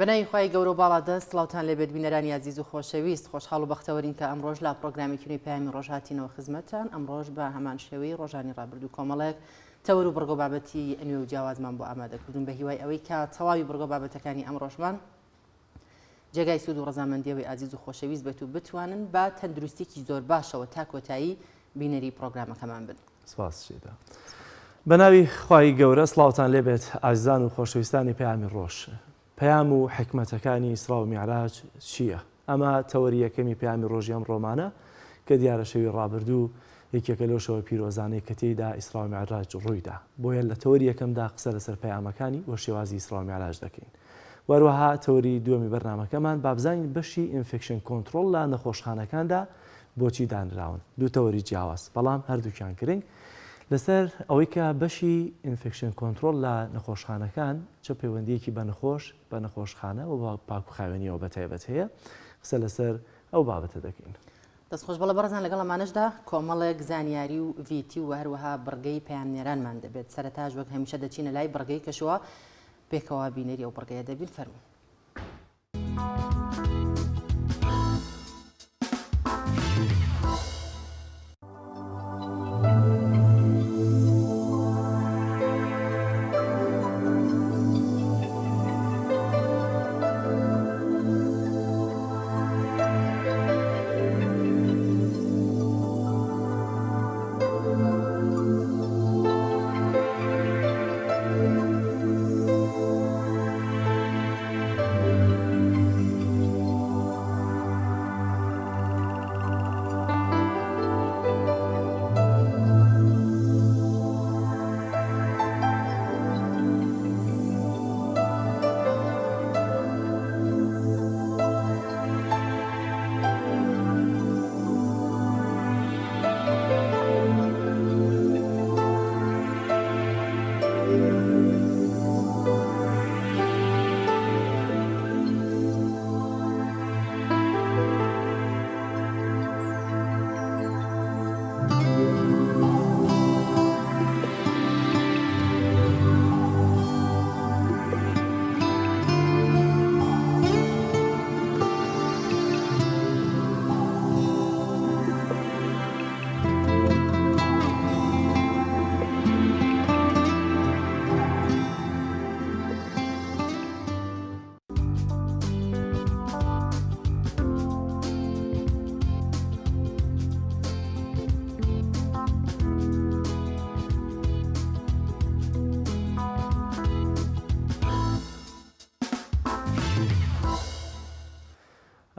بەناوی خوای گەورە و باڵادەست سڵاوتان لێبێت بینەرانی ئازیز و خۆشەویست خۆشحاڵ و بەختەوەرین کە ئەمڕۆش لە پڕۆگرامێکی نوێی پەیامی ڕۆژ هاتینەوە خزمەتتان ئەمڕۆش بە هەمان شێوەی ڕۆژانی ڕابردوو کۆمەڵێک تەوەر و بڕگە و بابەتی نوێ و جیاوازمان بۆ ئامادە کردوون بە هیوای ئەوەی کە تەواوی بڕگە و بابەتەکانی ئەمڕۆشمان جێگای سوود و ڕەزامەندی ئەوەی ئازیز و خۆشەویست بێت و بتوانن بە تەندروستیکی زۆر باشەوە تا کۆتایی بینەری پڕۆگرامەکەمان بن. سپاس شیدا. بەناوی خوای گەورە سڵاوتان لێبێت ئازیزان و خۆشەویستانی پەیامی ڕۆژ. پەیام و حیکمەتەکانی ئیسرا و میعراج چییە؟ ئەمە تەوەری یەکەمی پەیامی ڕۆژی ئەمڕۆمانە کە دیارە شەوی ڕابردوو یەکێکە لەو شەوە پیرۆزانەی کە تێیدا ئیسرا و میعراج ڕوویدا. بۆیە لە تەوەری یەکەمدا قسە لەسەر پەیامەکانی و شێوازی ئیسرا و میعراج دەکەین. و هەروەها تەوەری دووەمی بەرنامەکەمان با بزانین بەشی infection control لە نەخۆشخانەکاندا بۆچی دانراون؟ دوو تەوەری جیاواز بەڵام هەردووکیان گرنگ لەسەر ئەوەی کە بەشی infection control لە نەخۆشخانەکان چ پەیوەندیەکی بە نەخۆش بە نەخۆشخانە و بە پاکوخاوێنیەوە بە تایبەت هەیە قسە لەسەر ئەو بابەتە دەکەین. دەست خۆش بەڵێ بەڕێزان لەگەڵ ئەمانەشدا کۆمەڵێک زانیاری و ڤیتی و هەروەها بڕگەی پەیامنێرانمان دەبێت سەرەتاش وەک هەمیشە دەچینە لای بڕگەی کەشوە پێکەوە بینەری ئەو بڕگەیە دەبین فەرموون.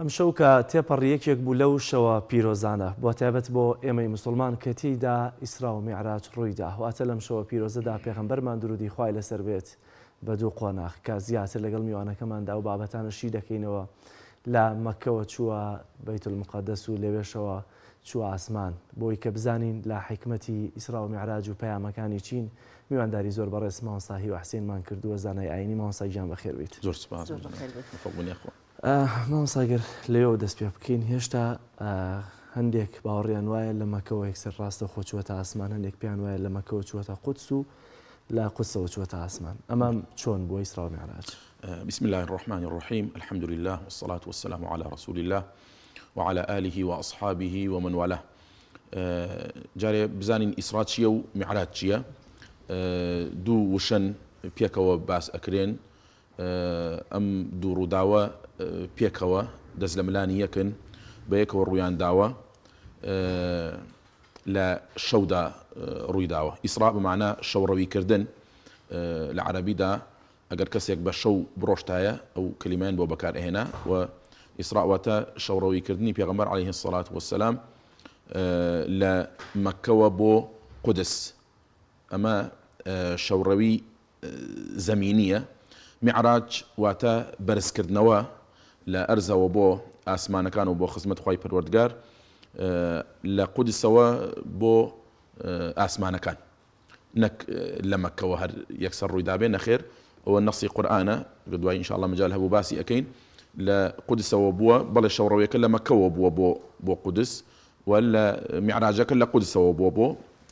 ئەمشەو کە تێپەڕی یەکێک بوو لەو شەوە پیرۆزانە بۆ تایبەت بۆ ئێمەی موسڵمان کە تێیدا ئیسرا و میعراج ڕوویدا واتە لەم شەوە پیرۆزەدا پێغەمبەرمان درودی خوای لەسەر بێت بە دوو قۆناغ کە زیاتر لەگەڵ میوانەکەماندا ئەو بابەتانە شی دەکەینەوە لە مەککەوە چووە بەیت المقدس و لەوێشەوە چووە ئاسمان بۆی کە بزانین لە حیکمەتی ئیسرا و میعراج و پەیامەکانی چین میوانداری زۆر بەڕێز مامۆستا هیوا حسینمان کردووە زانای ئاینی مامۆستا گیان بەخێر بیت. زۆر سوپاس زۆر بەخێر بیت. مەفەوونی خوا. مامۆستا گەر لەوێوە دەست پێ بکەین هێشتا هەندێک باوەڕیان وایە لە مەکەوە یەکسەر ڕاستەوخۆ چووەتە ئاسمان هەندێک پێیان وایە لە مەکەوە چووەتە قودس و لە قودسەوە چووەتە ئاسمان ئەمە چۆن بووە ئیسرا و میعراج؟ بسم الله الرحمن الرحیم الحمد لله والصلاة والسلام على رسول الله وعلى آله وأصحابه ومن والاه جارێ بزانین ئیسرا چییە و میعراج چییە دوو وشەن پێکەوە باس ئەکرێن ئەم دوو ڕووداوە پێکەوە دەست لە ملانی یەکن بە یەکەوە ڕوویان داوە لە شەودا ڕووی داوە ئیسرا بە مەعنا شەوڕەویکردن لە عەرەبیدا ئەگەر کەسێک بە شەو بڕۆشتایە ئەو کەلیمەیان بۆ بەکار ئەهێنا و ئیسراء واتە شەوڕەوی کردنی پێغەمبەر علیه الصلاة والسلام لە مەککەوە بۆ قودس ئەمە شەوڕەوی زەمینیە میعراج واتە بەرزکردنەوە لە ئەرزەوە بۆ ئاسمانەکان و بۆ خزمەت خوای پەروەردگار لە قودسەوە بۆ ئاسمانەکان نەک لە مەککەوە هەر یەکسەر ڕووی دابێ نەخێر ئەوە نەسی قورئانە گەر دوای ئینشاءاللە مەجال هەبوو باسی ئەکەین لە قودسەوە بووە بەڵێ شەوڕەویەکە لە مەککەوە بووە بۆ بۆ قودس و لە میعراجەکە لە قودسەوە بووە بۆ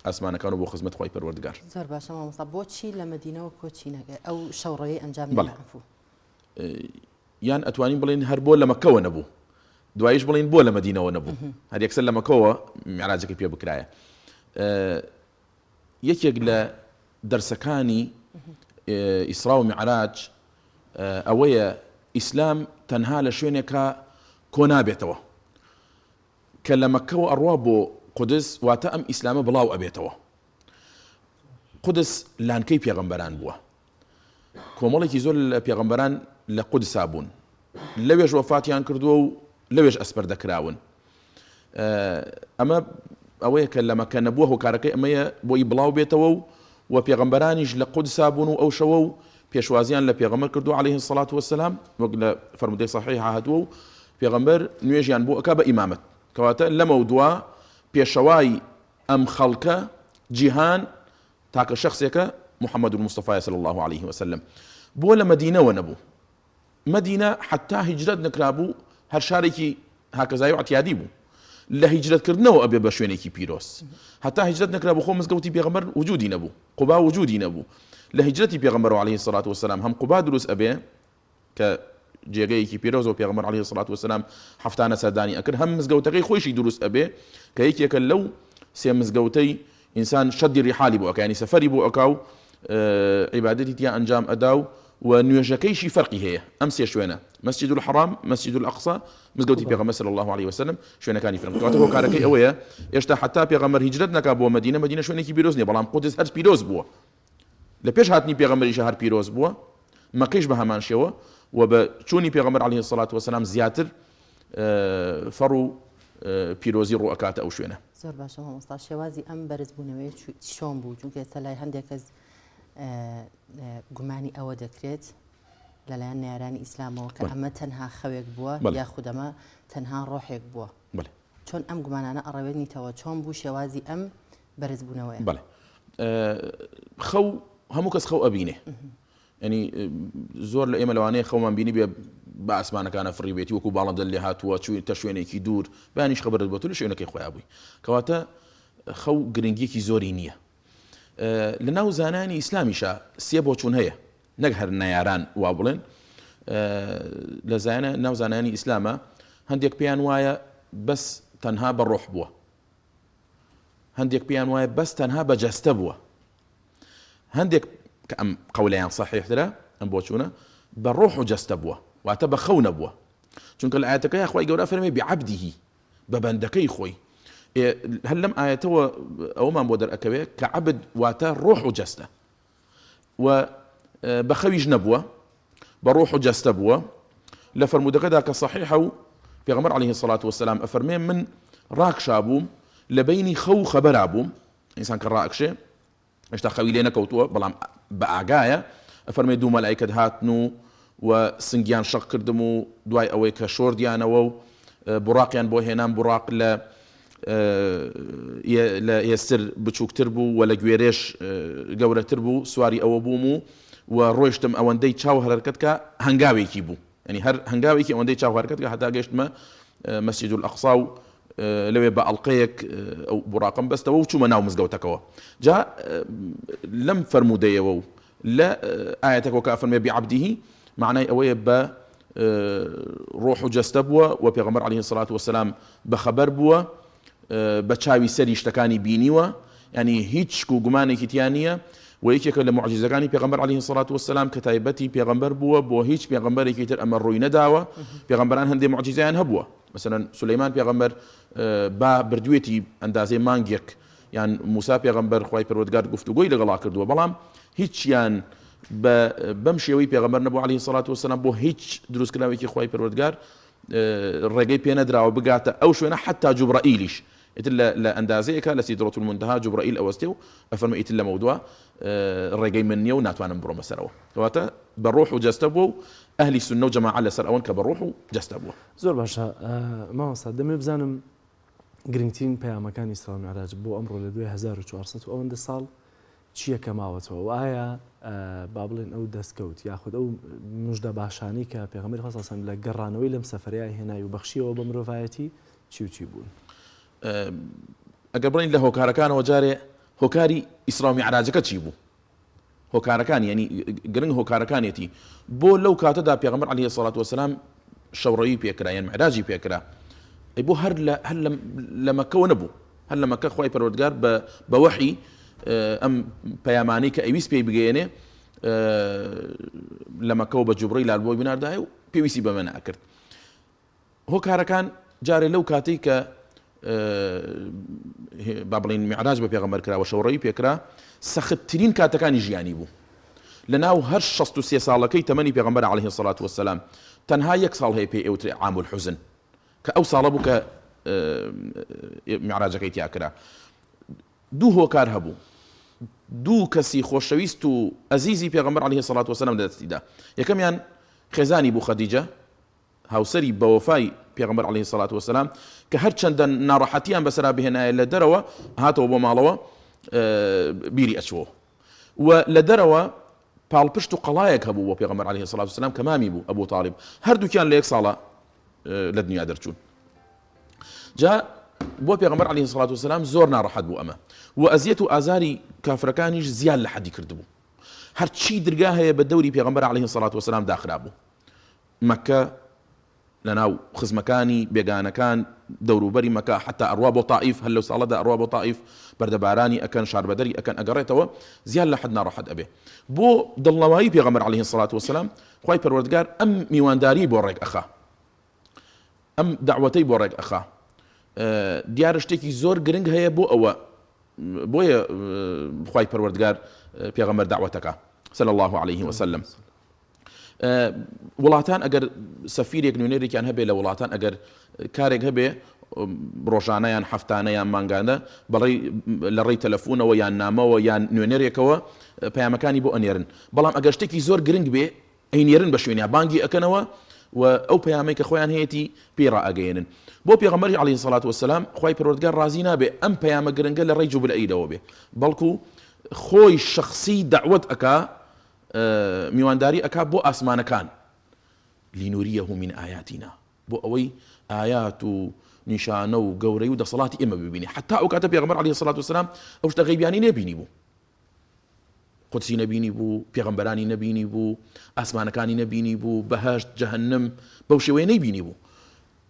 ئاسمانەکان و بۆ خزمەت خوای پەروەردگار. زۆر باشە مامۆستا بۆچی لە مەدینەوە کۆچی نەکرد ئەو شەوڕەویەی ئەنجام نەدا عەفوو. یان ئەتوانین بڵێین هەر بۆ لە مەکەوە نەبوو دواییش بڵێین بۆ لە مەدینەوە نەبوو هەر یەکسەر لە مەکەوە میعراجەکەی پێ بکرایە یەکێک لە دەرسەکانی ئیسرا و میعراج ئەوەیە ئیسلام تەنها لە شوێنێکا کۆ نابێتەوە کە لە مەکەوە ئەڕوا بۆ قودس واتە ئەم ئیسلامە بڵاو ئەبێتەوە قودس لانکەی پێغەمبەران بووە کۆمەڵێکی زۆر لە پێغەمبەران لە قودسا بوون لەوێش وەفاتیان کردووە و لەوێش ئەسپەردە کراون ئەمە ئەوەیە کە لە مەکە نەبووە هۆکارەکەی ئەمەیە بۆی بڵاو بێتەوە و و پێغەمبەرانیش لە قودسا بوون و ئەو شەوە و پێشوازیان لە پێغەمبەر کردو عەلەیه الصلاة والسلام وەک لە فەرموودەی صحیح هاتووە و پێغەمبەر نوێژیان بۆ ئەکا بە ئیمامەت کەواتە لەمەو دوا پێشەوای ئەم خەڵکە جیهان تاکە شەخسێکە محمد المصطفی صلی اللە علیه وسلم بۆ لە مەدینەوە نەبوو مەدینە حتا هیجرەت نەکرابوو هەر شارێکی هاکەزای و عتیادی بوو لە هیجرەت کردنەوە ئەبێ بە شوێنێکی پیرۆز هەتا هیجرەت نەکرابوو خۆ مزگەوتی پێغەمبەر وجودی نەبوو قوبا وجودی نەبوو لە هیجرەتی پێغەمبەر علیه الصلاة والسلام هەم قوبا دروست ئەبێ کە جێگەیەکی پیرۆزە و پێغەمبەر علیە سڵات وسلام هەفتانە سەردانی ئەکرد هەم مزگەوتەکەی خۆیشی دروست ئەبێ کە یەکێکە لەو سێ مزگەوتەی ئینسان شەدی ڕیحالی بۆ ئەکا یانی سەفەری بۆ ئەکا و عیبادەتی تیا ئەنجام ئەدا و و نوێژەکەیشی فەرقی هەیە ئەم سێ شوێنە مەسجد الحرام مەسجد الأقصى مزگەوتی پێغەمبەر صلی الله علیه وسلم شوێنەکانی فرەن کەواتە هۆکارەکەی ئەوەیە ئێشتا حتا پێغەمبەر هیجرەت نەکا بۆ مەدینە مەدینە شوێنێکی پیرۆز نییە بەڵام قودس هەر پیرۆز بووە لە پێش هاتنی پێغەمبەریشا هەر پیرۆز بووە، مەکەیش بە هەمان شێوە و بە چوونی پێغەمبەر علیە الصلوة والسلام زیاتر فەڕ و پیرۆزی ڕوو ئەکاتە ئەو شوێنە. زۆر باشە مامۆستا شێوازی ئەم بەرزبوونەوەیە چۆن بوو؟ چونکە ئێستا لای هەندێک کەس گومانی ئەوە دەکرێت لەلایەن نەیارانی ئیسلامەوە کە ئەمە تەنها خەوێک بووە یاخود ئەمە تەنها ڕۆحێک بووە. چۆن ئەم گومانانە ئەڕەوێنیتەوە؟ چۆن بوو شێوازی ئەم بەرزبوونەوەیە؟ بەڵێ خەو هەموو کەس خەو ئەبینێ ینی زۆر لە ئێمە لەوانەیە خەومان بینی بێ بە ئاسمانەکانە فڕی بێتی وەکو باڵندە لێ هاتووە چووی تە شوێنێکی دوور بەیانیش خەبەرت بۆ تو لە شوێنەکەی خۆیان بووی کەواتە خەو گرنگیەکی زۆری نییە لە ناو زانانی ئیسلامیشە سێ بۆچوون هەیە نەک هەر نەیاران وا بڵێن لە زانە ناو زانانی ئیسلامە هەندێک پێیان وایە بەس تەنها بە ڕۆح بووە هەندێک پێیان وایە بەس تەنها بە جەستە بووە هەندێک کە ئەم قەولەیان صحیحترە ئەم بۆچوونە بە ڕۆح و جەستە بووە واتە بە خەو نەبووە چونکە لە ئاەتەکەی خوای گەورە فەرمی بعبده بە بەندەکەی خۆی هەر لەم ئاەتەوە ئەومان بۆ دەرئەکەوێ کە عەبد واتە ڕۆح و جەستە و بە خەویش نەبووە بە ڕۆح و جەستە بووە لە فەرموودەکەدا کە صحیحە و پێغەمبەر علیه الصلاة والسلام ئەفەرمێ من ڕاکشابووم لە بەینی خەو و خەبەرا بووم ئینسان کە ڕائەکشێ هێشتا خەوی لێ نەکەوتووە بەڵام بە ئاگایە ئەفەرمێ دوو مەلایکەت هاتن و و سنگیان شەق کردم و دوای ئەوەی کە شۆردیانەوە و بوڕاقیان بۆ هێنام بوڕاق لە لە ئێستر بچووکتر بوو و لە گوێرێش گەورەتر بوو سواری ئەوە بووم و و ڕۆیشتم ئەوەندەی چاو هەرکەت کە هەنگاوێکی بوو ینی هەر هەنگاوێکی ئەوەندەی چاو هەرکەت کە هەتا گەشتمە مەسجد الأقصا و لەوێ بە ئەڵلقەیەک ئەو بوڕاقم بەستەوە و چوومە ناو مزگەوتەکەوە جا لەم فەرموودەیەوە و لە ئایەتەکەوە کە ئەفەرمێ بعبده مەعنای ئەوەیە بە ڕۆح و جەستە بووە و پێغەمبەر علیه الصلاة والسلام بە خەبەر بووە بە چاوی سەری شتەکانی بینیوە ینی هیچ شک و گومانێکی تیا نییە و یەکێکە لە معجزەکانی پێغەمبەر علیه الصلاة والسلام کە تایبەتی پێغەمبەر بووە بۆ هیچ پێغەمبەرێکی تر ئەمە ڕووی نەداوە پێغەمبەران هەندێک معجزەیان هەبووە مثلا سولەیمان پێغەمبەر با بردوێتی ئەندازەی مانگێک یان موسا پێغەمبەر خوای پەروەردگار گفتوگۆی لەگەڵا کردووە بەڵام هیچیان بە بەم شێوەی پێغەمبەر نەبوو عەلەیهی سەڵات وەسەلام بۆ هیچ دروستکراوێکی خوای پەروەردگار ڕێگەی پێ نەدراوە بگاتە ئەو شوێنە حتا جوبرائیلیش ئیتر لە ئەندازەیەکە لە سیدرەت المنتهى جوبرائیل ئەوەستێ و ئەفەرمێ ئیتر لەمەودوا ڕێگەی من نییە و ناتوانم بڕۆمە سەرەوە کەواتە بە ڕۆح و جەستە بووە و ئەهلی سوننە و جەماعە لەسەر ئەوەن کە بە ڕۆح و جەستە بووە. زۆر باشە مامۆستا دەمەوێت بزانم گرنگترین پەیامەکانی ئیسرا و میعراج بۆ ئەمڕۆ لە دوای 1400 و ئەوەندە ساڵ چییە کە ماوەتەوە و ئایا با بڵێن ئەو دەستکەوت یاخود ئەو مژدە باشانەی کە پێغەمبەری خوا صلی اللە علیه و سلم لە گەڕانەوەی لەم سەفەرەیا هێنای و بەخشیەوە بە مرۆڤایەتی چی و چی بوون؟ ئەگەر بڵێین لە هۆکارەکانەوە جارێ هۆکاری ئیسرا و میعراجەکە چی بوو؟ هۆکارەکانی یعنی گرنگ هۆکارەکانێتی بۆ لەو کاتەدا پێغەمبەر علیه الصلاة والسلام شەوڕەوی پێکرا یان معراجی پێکرا ئەی بۆ هەر لە هەر لە مەکەوە نەبوو هەر لە مەکە خوای پەروەردگار بە بە وەحی ئەم پەیامانەی کە ئەویست پێی بگەیەنێ لە مەکەوە بە جوبڕی لال بۆی بناردایە و پێویستی بەمە نەئەکرد هۆکارەکان جارێ لەو کاتەی کە با بڵین میعراج بە پێغەمبەر کرا و شەوڕەوی پێکرا سەختترین کاتەکانی ژیانی بوو لە ناو هەر 63 ساڵەکەی تەمەنی پێغەمبەر علیه الصلاة والسلام تەنها یەک ساڵ هەیە پێی ئەوترێ عام الحزن کە ئەو ساڵە بوو کە میعراجەکەی تیا کرا دوو هۆکار هەبوو دوو کەسی خۆشەویست و ئەزیزی پێغەمبەر علیه الصلاة والسلام لە دەستیدا یەکەمیان خێزانی بوو خەدیجە هاوسەری بەوەفای پێغەمبەر علیە الصلوە والسلام کە هەرچەندە ناڕەحەتیان بەسەرا بهێنایە لە دەرەوە هاتەوە بۆ ماڵەوە بیری ئەچوەوە و لە دەرەوە پاڵپشت و قەڵایەک هەبوو بۆ پێغەمبەر علیه الصلاة والسلام کە مامی بوو ئەبوو تاڵیب هەردووکیان لە یەک ساڵە لە دنیا دەرچوون جا بۆ پێغەمبەر علیه الصلاة والسلام زۆر ناڕەحەت بوو ئەمە و ئەزیەت و ئازاری کافرەکانیش زیاد لە حەدی کردبوو هەرچی درگا هەیە بە دەوری پێغەمبەر علیه الصلاة والسلام داخرابوو مەککە لەناو خزمەکانی، بێگانەکان، دەوروبەری مەکە حەتا ئەڕوا بۆ تائیف، هەر لەو ساڵەدا ئەڕوا بۆ تائیف، بەردەبارانی ئەکەن، شاربەدەری ئەکەن، ئەگەڕێتەوە، زیاد لە حەد ناڕەحەت ئەبێ. بۆ دڵنەوایی پێغەمبەر علیە الصلوە والسلام، خوای پەروەردگار ئەم میوانداریەی بۆ ڕێک ئەخا، ئەم دەعوەتەی بۆ ڕێک ئەخا. دیارە شتێکی زۆر گرنگ هەیە بۆ ئەوە، بۆیە خوای پەروەردگار پێغەمبەر دەعوەت ئەکا، صلی اللە علیه وسلم. وڵاتان ئەگەر سەفیرێک نوێنەرێکیان هەبێ لە وڵاتان ئەگەر کارێک هەبێ ڕۆژانە یان هەفتانە یان مانگانە بەڵی لە ڕێی تەلەفۆنەوە یان نامەوە یان نوێنەرێکەوە پەیامەکانی بۆ ئەنێرن بەڵام ئەگەر شتێکی زۆر گرنگ بێ ئەینێرن بە شوێنیا بانگی ئەکەنەوە و ئەو پەیامەی کە خۆیان هەیەی پێی ڕائەگەیەنن بۆ پێغەمبەری عەلەیهی سەڵات وەسەلام خوای پەروەردگار ڕازی نابێ ئەم پەیامە گرنگە لە ڕێی جوبرئیلەوە بێ بەڵکو خۆی شخصی دەعوەت ئەکا میوانداری ئەکا بۆ ئاسمانەکان، لنریه من آیاتنا، بۆ ئەوەی ئایات و نیشانە و گەورەی و دەسەڵاتی ئێمە ببینێ. حەتا ئەو کاتە پێغەمبەر علیه الصلاة والسلام ئەو شتە غەیبیانەی نەبینی بوو، قودسی نەبینی بوو، پێغەمبەرانی نەبینی بوو، ئاسمانەکانی نەبینی بوو، بەهەشت، جەهەنم بەو شێوەیە نەیبینی بوو.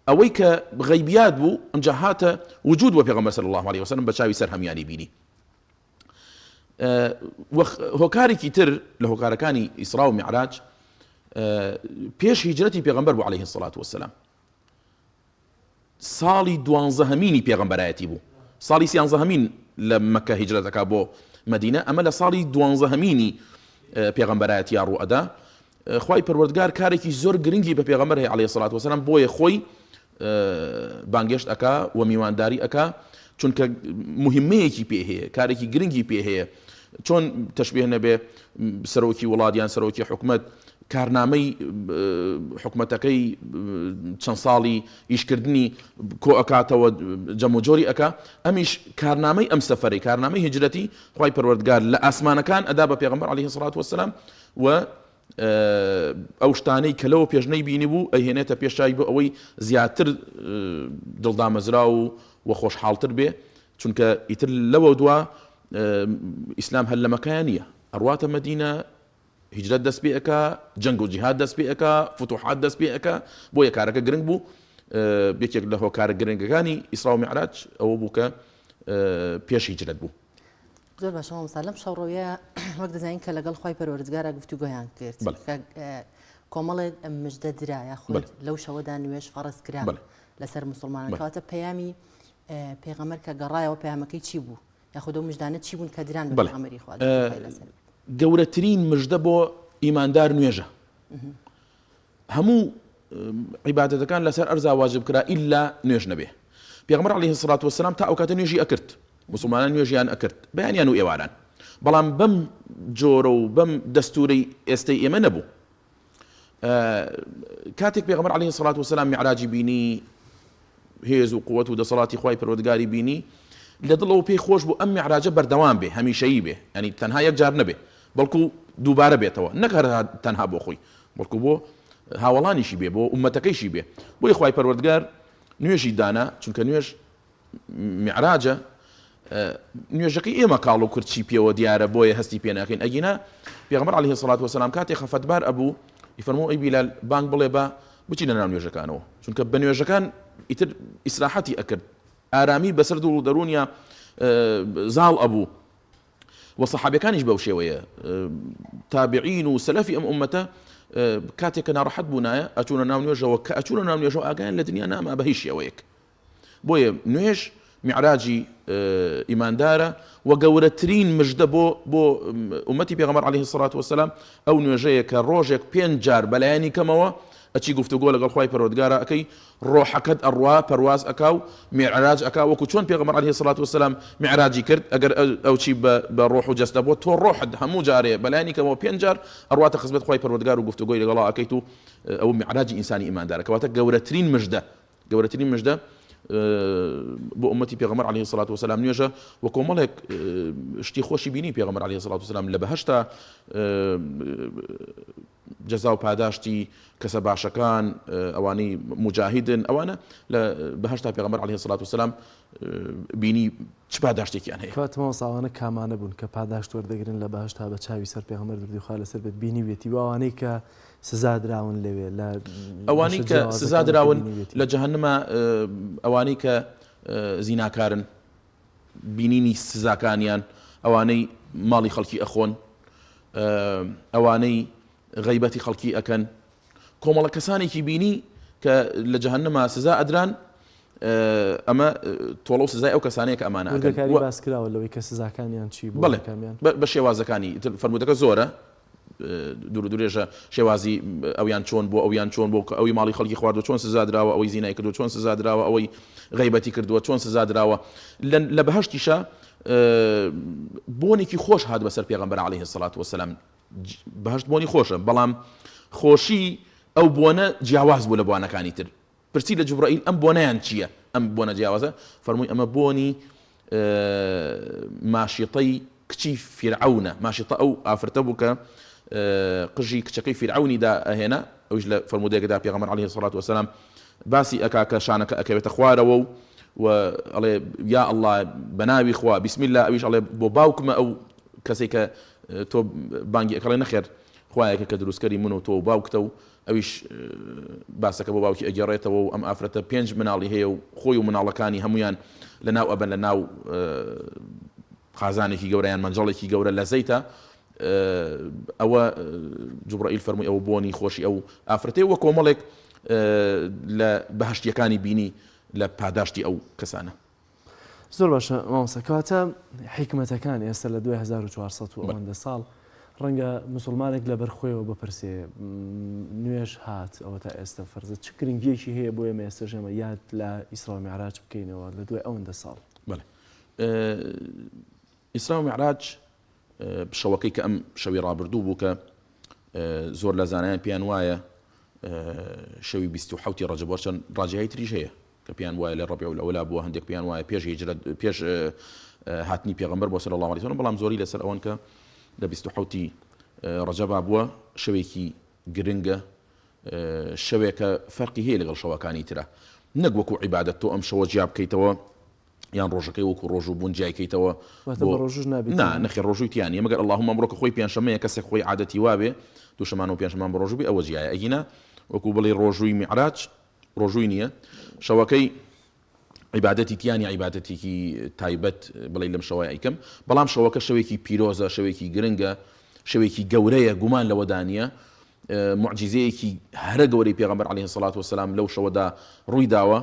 ئەوەی کە غەیبیات بوو ئەمجا هاتە وجود بۆ پێغەمبەر صلی الله علیه وسلم بە چاوی سەر هەمویانی بینی. هۆکارێکی تر لە هۆکارەکانی ئیسرا و میعراج پێش هیجرەتی پێغەمبەر بوو عەلەیهی سڵات وەسەلام ساڵی دوانزەهەمینی پێغەمبەرایەتی بوو ساڵی سیانزەهەمین لە مەکە هیجرەتەکە بۆ مەدینە ئەمە لە ساڵی دوانزەهەمینی پێغەمبەرایەتیا ڕوو ئەدا خوای پەروەردگار کارێکی زۆر گرنگی بە پێغەمبەر هەیە علیە سڵات وسلام بۆیە خۆی بانگێشت ئەکا و میوانداری ئەکا چونکە مهمەیەکی پێ هەیە کارێکی گرنگی پێ هەیە چۆن تەشبیه نەبێ سەرۆکی وڵات یان سەرۆکی حکومت کارنامەی حکومەتەکەی چەند ساڵی ئیشکردنی کۆ ئەکاتەوە جەموجۆری ئەکا ئەمیش کارنامەی ئەم سەفەرەی کارنامەی هجرەتی خوای پەروەردگار لە ئاسمانەکان ئەدا بە پێغەمبەر علیه الصلاة والسلام و ئەو شتانەی کە لەوە پێش نەیبینیبوو ئەیهێنێتە پێش چاوی بۆ ئەوەی زیاتر دڵدامەزراو و خۆشحاڵتر بێ چونکە ئیتر لەوە دوا ئیسلام هەر لە مەکەیا نییە ئەڕواتە مەدینە هیجرەت دەست پێ ئەکا جەنگ و جیهاد دەست پێ ئەکا فتوحات دەست پێ ئەکا بۆیە کارەکە گرنگ بوو یەکێک لە هۆکارە گرنگەکانی ئیسرا و میعراج ئەوە بوو کە پێش هیجرەت بوو زۆر باشە مامۆستا لەم شەوڕەویە وەک دەزانین کە لەگەڵ خوای پەروەردگارا گفتوگۆیان کرد کە کۆمەڵێک مژدە درا یاخود لەو شەوەدا نوێژ فەڕز کرا لەسەر مسلمانان کەواتە پەیامی پێغەمبەر کە گەڕایەوە پەیامەکەی چی بوو یاخود ئەو مژدانە چی بوون کە دران بە پێغەمبەری خوا لەسەر گەورەترین مژدە بۆ ئیماندار نوێژە هەموو عیبادەتەکان لەسەر ئەرزا واجب کرا ئیلا نوێژ نەبێ پێغەمبەر علیه الصلاة والسلام تا ئەو کاتە نوێژی ئەکرد موسڵمانان نوێژیان ئەکرد بەیانیان و ئێواران بەڵام بەم جۆرە و بەم دەستورەی ئێستەی ئێمە نەبوو کاتێک پێغەمبەر علیه الصلاة والسلام میعراجی بینی هێز و قوت و دەسەڵاتی خوای پەروەردگاری بینی لە دڵەوە پێی خۆش بوو ئەم میعراجە بەردەوام بێ هەمیشەیی بێ ینی تەنها یەک جار نەبێ بەڵکو دووبارە بێتەوە نەک هەر تەنها بۆ خۆی بەڵکو بۆ هاوەڵانیشی بێ بۆ ئومەتەکەیشی بێ بۆیە خوای پەروەردگار نوێژی دانا چونکە نوێژ میعراجە. نوێژەکەی ئێمە کاڵ و کرچی پێوە دیارە بۆیە هەستی پێ ناکەین ئەگینا پێغەمبەر علیه الصلاة والسلام کاتێ خەفەتبار ئەبوو ئیفەرموو ئەی بیلال بانگ بڵێ بە بچینە ناو نوێژەکانەوە چونکە بە نوێژەکان ئیتر ئیسراحەتی ئەکرد ئارامی بەسەر دڵ و دەروونیا زاڵ ئەبوو و سەحابەکانیش بەو شێوەیە تابعین و سەلەفی ئەم ئومەتە کاتێک کە ناڕەحەت بوونایە ئەچوونە ناو نوێژەوە کە ئەچوونە ناو نوێژەوە ئاگایان لە دنیا ناما بە هیچ شێوەیەک بۆیە نوێژ میعراجی ئیماندارە و گەورەترین مژدە بۆ بۆ ئومەتی پێغەمبەر عەلەیهی سڵات وەسەلام ئەو نوێژەیە کە ڕۆژێک پێنج جار بەلایەنی کەمەوە ئەچی گفتوگۆ لەگەڵ خوای پەروەردگارا ئەکەی ڕۆحەکەت ئەڕوا پەرواز ئەکا و میعراج ئەکا وەکو چۆن پێغەمبەر عەلەیهی سڵات وەسەلام میعراجی کرد ئەگەر ئەو چی بە ڕۆح و جەستە بۆ تۆ ڕۆحت هەموو جارێ بەلایەنی کەمەوە پێنج جار ئەڕواتە خزمەت خوای پەروەردگار و گفتوگۆی لەگەڵا ئەکەیت و ئەو میعراجی ئینسانی ئیماندارە کەواتە گەورەترین مژدە گەورەترین مژدە بۆ ئومەتی پێغەمبەر عەلەیهی سڵات وسلام نوێژە و کۆمەڵێک شتی خۆشی بینی پێغەمبەر عەلەیهی سڵات وسلام لە بەهەشتا جەزا و پاداشتی کەسە باشەکان ئەوانەی مجاهیدن ئەوانە لە بەهەشتا پێغەمبەر عەلەیهی سڵات وسلام بینی چ پاداشتێکیان هەیە؟ کەواتە مامۆستا ئەوانە کامانە بوون کە پاداشت وەردەگرن لە بەهەشتا بە چاوی سەر پێغەمبەر دروودی خوا لەسەر بێت بینیویەتی و ئەوانەی کە سزا دراون لەوێ لە ئەوانەی بەشە کە سزا جیاوازەکان کە دراون بینیویەتی؟ لە جەهەنما ئەوانەی کە زیناکارن بینینی سزاکانیان ئەوانەی ماڵی خەڵکی ئەخۆن ئەوانەی غەیبەتی خەڵکی ئەکەن کۆمەڵە کەسانێکی بینی کە لە جەهەنەما سزا ئەدران ئەمە تۆڵە و سزای ئەو کەسانەیە کە ئەمانە ئەکەن. وردەکاری باس کراوە لەوەی کە سزاکانیان چی بوو بەڵێ کامیان؟ بە شێوازەکانی ئیتر فەرموودەکە زۆرە دوور و درێژە شێوازی ئەویان چۆن بووە ئەویان چۆن بوو کە ئەوی ماڵی خەڵکی خواردووە چۆن سزا دراوە ئەوەی زینای کردووە چۆن سزا دراوە ئەوەی غەیبەتی کردووە چۆن سزا دراوە لە بەهەشتیشا بۆنێکی خۆش هات بەسەر پێغەمبەر عەلەیهی سەڵات وەسەلام بەهەشت بۆنی خۆشە بەڵام خۆشی ئەو بۆنە جیاواز بوو لە بۆنەکانی تر پرسی لە جوبرائیل ئەم بۆنەیان چییە ئەم بۆنە جیاوازە فەرمووی ئەمە بۆنی ماشیطەی کچی فیرعەونە ماشیطە ئەو ئافرەتە بوو کە قژی کچەکەی فیرعەونی دا ئەهێنا ئەویش لە فەرموودەیەکدا پێغەمبەر عەلەیهی سەڵات وەسەلام باسی ئەکا کە شانەکە ئەکەوێتە خوارەوە و و ئەڵێ یا ئەڵڵا بەناوی خوا بسم الله ئەویش ئەڵێ بۆ باوکمە ئەو کەسێک کە تۆ بانگی ئەکەڵێ نەخێر خوایەکە کە دروستکەری من و تۆ و باوکتە و ئەویش باسەکە بۆ باوکی ئەگێڕێتەوە و ئەم ئافرەتە پێنج مناڵی هەیە و خۆی و مناڵەکانی هەمویان لە ناو ئەبەن لە ناو قازانێکی گەورە یان مەنجەڵێکی گەورە لە زەیتە ئەوە جوبرائیل فەرمووی ئەوە بۆنی خۆشی ئەو ئافرەتەی وە کۆمەڵێک لە بەهشتیەکانی بینی لە پاداشتی ئەو کەسانە. زۆر باشە مامۆستا کەواتە حیکمەتەکان ئێستا لە دوای 1400 و ئەوەندە ساڵ ڕەنگە مسلمانێک لەبەر خۆیەوە بپرسێ نوێژ هات ئەوە تا ئێستا فەرزە چ گرنگیەکی هەیە بۆ ئێمە ئێستا ژێمە یاد لە ئیسرا و میعراج بکەینەوە لە دوای ئەوەندە ساڵ بەڵێ ئیسرا و میعراج شەوەکەی کە ئەم شەوی ڕابردوو بوو کە زۆر لە زانایان پێیان وایە شەوی 27 ڕەجەب وەرچەند ڕاجیهای تریش هەیە کە پێیان وایە لە ڕەبیع الاولا بووە، هەندێک پێیان وایە پێش هیجرەت پێش هاتنی پێغەمبەر بۆ صلی اللە علیه وسلم، بەڵام زۆری لەسەر ئەوەن کە لە 27 ی ڕەجەبا بووە، شەوێکی گرنگە، شەوێکە فەرقی هەیە لەگەڵ شەوەکانی ترە، نەک وەکو عیبادەت تۆ ئەم شەوە جیا بکەیتەوە یان ڕۆژەکەی وەکو ڕۆژوو بوون جیای کەیتەوە واتە بە ڕۆژووش نابێت نا نەخێر ڕۆژووی تیا نییە مەگەر اللهم ئەمڕۆ کە خۆی پێنجشەممەیە کەسێک خۆی عادەتی وابێ دووشەمان و پێنجشەمان بە ڕۆژوو بێ ئەوە جیایە ئەگینا وەکو بڵێی ڕۆژووی میعراج ڕۆژووی نییە شەوەکەی عیبادەتی تیا نیە عیبادەتێکی تایبەت بڵێ لەم شەوە ئەیکەم بەڵام شەوەکە شەوێکی پیرۆزە شەوێکی گرنگە شەوێکی گەورەیە گومان لەوەدا نییە معجزەیەکی هەرە گەورەی پێغەمبەر عەلەیهی سەڵات وسلام لەو شەوەدا ڕووی داوە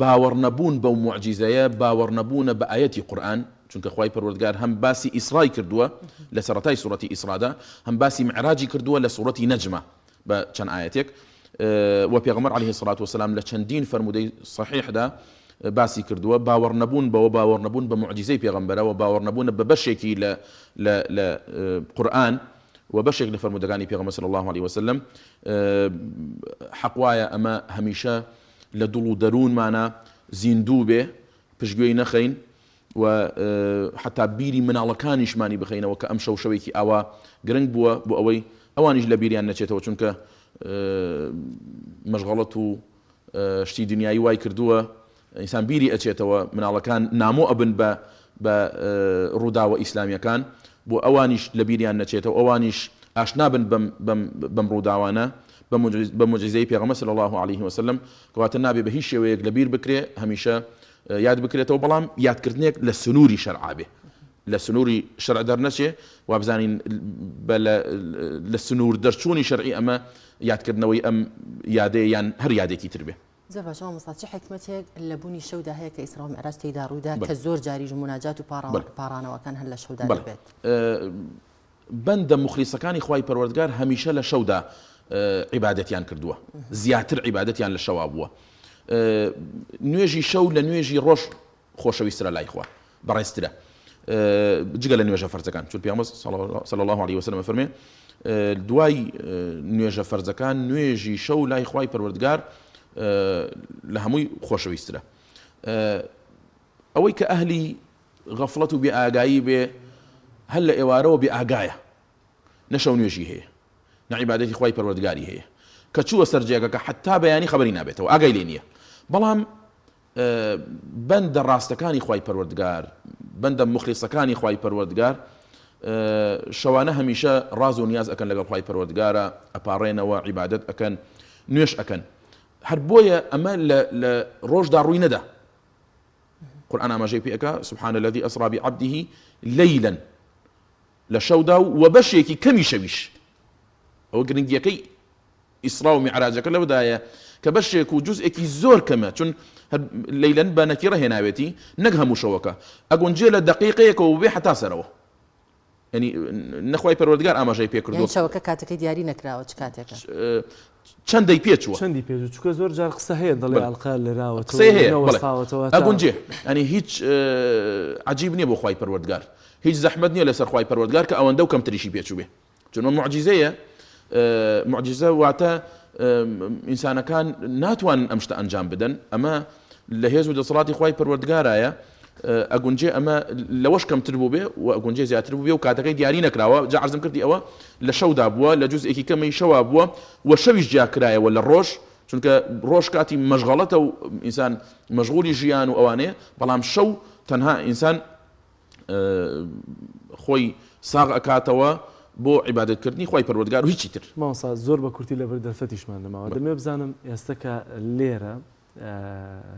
باوەڕ نەبوون بەو معجزەیە باوەڕ نەبوونە بە ئایەتی قورئان چونکە خوای پەروەردگار هەم باسی ئیسرای کردووە لە سەرەتای سوڕەتی ئیسرادا هەم باسی معراجی کردووە لە سوڕەتی نەجمە بە چەند ئایەتێک وە پێغەمبەر علیه الصلاة والسلام لە چەندین فەرموودەی صحیحدا باسی کردووە باوەڕ نەبوون بەوە باوەڕ نەبوون بە موعجیزەی پێغەمبەرە وە باوەڕ نەبوونە بە بەشێکی لە لە لە قورئان و بەشێک لە فەرموودەکانی پێغەمبەر صلی الله علیه وسلم حەق وایە ئەمە هەمیشە لە دڵ و دەروونمانە زیندوو بێ پشتگوێی نەخەین و حەتا بیری مناڵەکانیشمانی بخەینەوە کە ئەم شەو شەوێکی ئاوا گرنگ بووە بۆ ئەوەی ئەوانیش لە بیریان نەچێتەوە چونکە مەشغەڵەت و شتی دنیایی وای کردووە. ئینسان بیری ئەچێتەوە، مناڵەکان نامۆ ئەبن بە بە ڕووداوە ئیسلامیەکان، بۆ ئەوانیش لە بیریان نەچێتەوە، ئەوانیش ئاشنا بن بەم بەم بەم ڕووداوانە، بە موعجیزەی پێغەمبەر صلی اللە علیه وسلم، کەواتە نابێ بە هیچ شێوەیەک لە بیر بکرێ، هەمیشە یاد بکرێتەوە، بەڵام یادکردنێک لە سنووری شەرعا بێ، لە سنووری شەرع دەرنەچێ، وابزانین بە لە سنوور دەرچوونی شەرعی ئەمە یادکردنەوەی ئەم یادەیە یان هەر یادێکی تر بێ. زۆر باشە مامۆستا چ حیکمەتێک لە بوونی شەودا هەیە کە ئیسرا و میعراج تێیدا ڕوویدا کە زۆر جاریش موناجات و پاڕانەوەکان هەر لە شەودا دەبێت؟ بەندە موخلیسەکانی خوای پەروەردگار هەمیشە لە شەودا عیبادەتیان کردووە زیاتر عیبادەتیان لە شەوا بووە نوێژی شەو لە نوێژی ڕۆژ خۆشەویسترە لای خوا بەڕێزترە جگە لە نوێژە فەرزەکان چون پێغەمبەر صلی الله علیه وسلم فەرمێ دوای نوێژە فەرزەکان نوێژی شەو لای خوای پەروەردگار لە هەمووی خۆشەویسترە ئەوەی کە ئەهلی غەفڵەت و بێ ئاگایی بێ هەر لە ئێوارەوە بێ ئاگایە نە شەو نوێژی هەیە نە عیبادەتی خوای پەروەردگاری هەیە کە چووە سەر جێگەکە حتا بەیانی خەبەری نابێتەوە ئاگای لێ نییە بەڵام بەندە ڕاستەکانی خوای پەروەردگار، بەندە موخلیسەکانی خوای پەروەردگار شەوانە هەمیشە ڕاز و نیاز ئەکەن لەگەڵ خوای پەروەردگارا، ئەپاڕێنەوە، عیبادەت ئەکەن، نوێژ ئەکەن. هەر بۆیە ئەمە لە لە ڕۆژدا ڕووی نەدا. قورئان ئاماژەی پێ ئەکا، سبحان الذی اسری بعبده لیلا، لە شەودا و بەشێکی کەمی شەویش. ئەوە گرنگیەکەی ئیسڕا و میعراجەکە لەوەدایە کە بەشێک و جوزئێکی زۆر کەمە چون هەر لەیلەن بە نەکیڕە هێناوێتی نەک هەموو شەوەکە ئەگونجێ لە دەقیقەیەکەوە بێ هەتا سەرەوە یعنی نەخوای پەروەردگار ئاماژەی پێ کردووە یانی شەوەکە کاتەکەی دیاری نەکراوە چ کاتێکە؟ چەندەی پێ چووە چەندی پێ چوو چونکە زۆر جار قسە هەیە دەڵێ ئەڵقە لراوەتەوە قسەی هەیە بەڵێ نەوەستاوەتەوە تا ئەگونجێ یعنی هیچ عەجیب نییە بۆ خوای پەروەردگار هیچ زەحمەت نییە لەسەر خوای پەروەردگار کە ئەوەندە و کەمتریشی پێ چووبێ چون ئەمە موعجیزەیە، موعجیزە واتە ئینسانەکان ناتوانن ئەم شتە ئەنجام بدەن، ئەمە لە هێز و دەسەڵاتی خوای پەروەردگارایە، ئەگونجێ ئەمە لەوەش کەمتر بووبێ و ئەگونجێ زیاتر بووبێ و کاتەکەی دیاری نەکراوە، جا عەرزم کردی ئەوە لە شەودا بووە، لە جوزئێکی کەمەی شەوا بووە و شەویش جیا کرایەوە لە ڕۆژ، چونکە ڕۆژ کاتی مەشغەڵەتە و ئینسان مەشغولی ژیان و ئەوانەیە، بەڵام شەو تەنها ئینسان خۆی ساغ ئەکاتەوە بۆ عیبادەت کردنی خوای پەروەردگار و هیچی تر. مامۆستا زۆر بە کورتی لەبەر دەرفەتیشمان نەماوە دەمەوێت بزانم ئێستا کە لێرە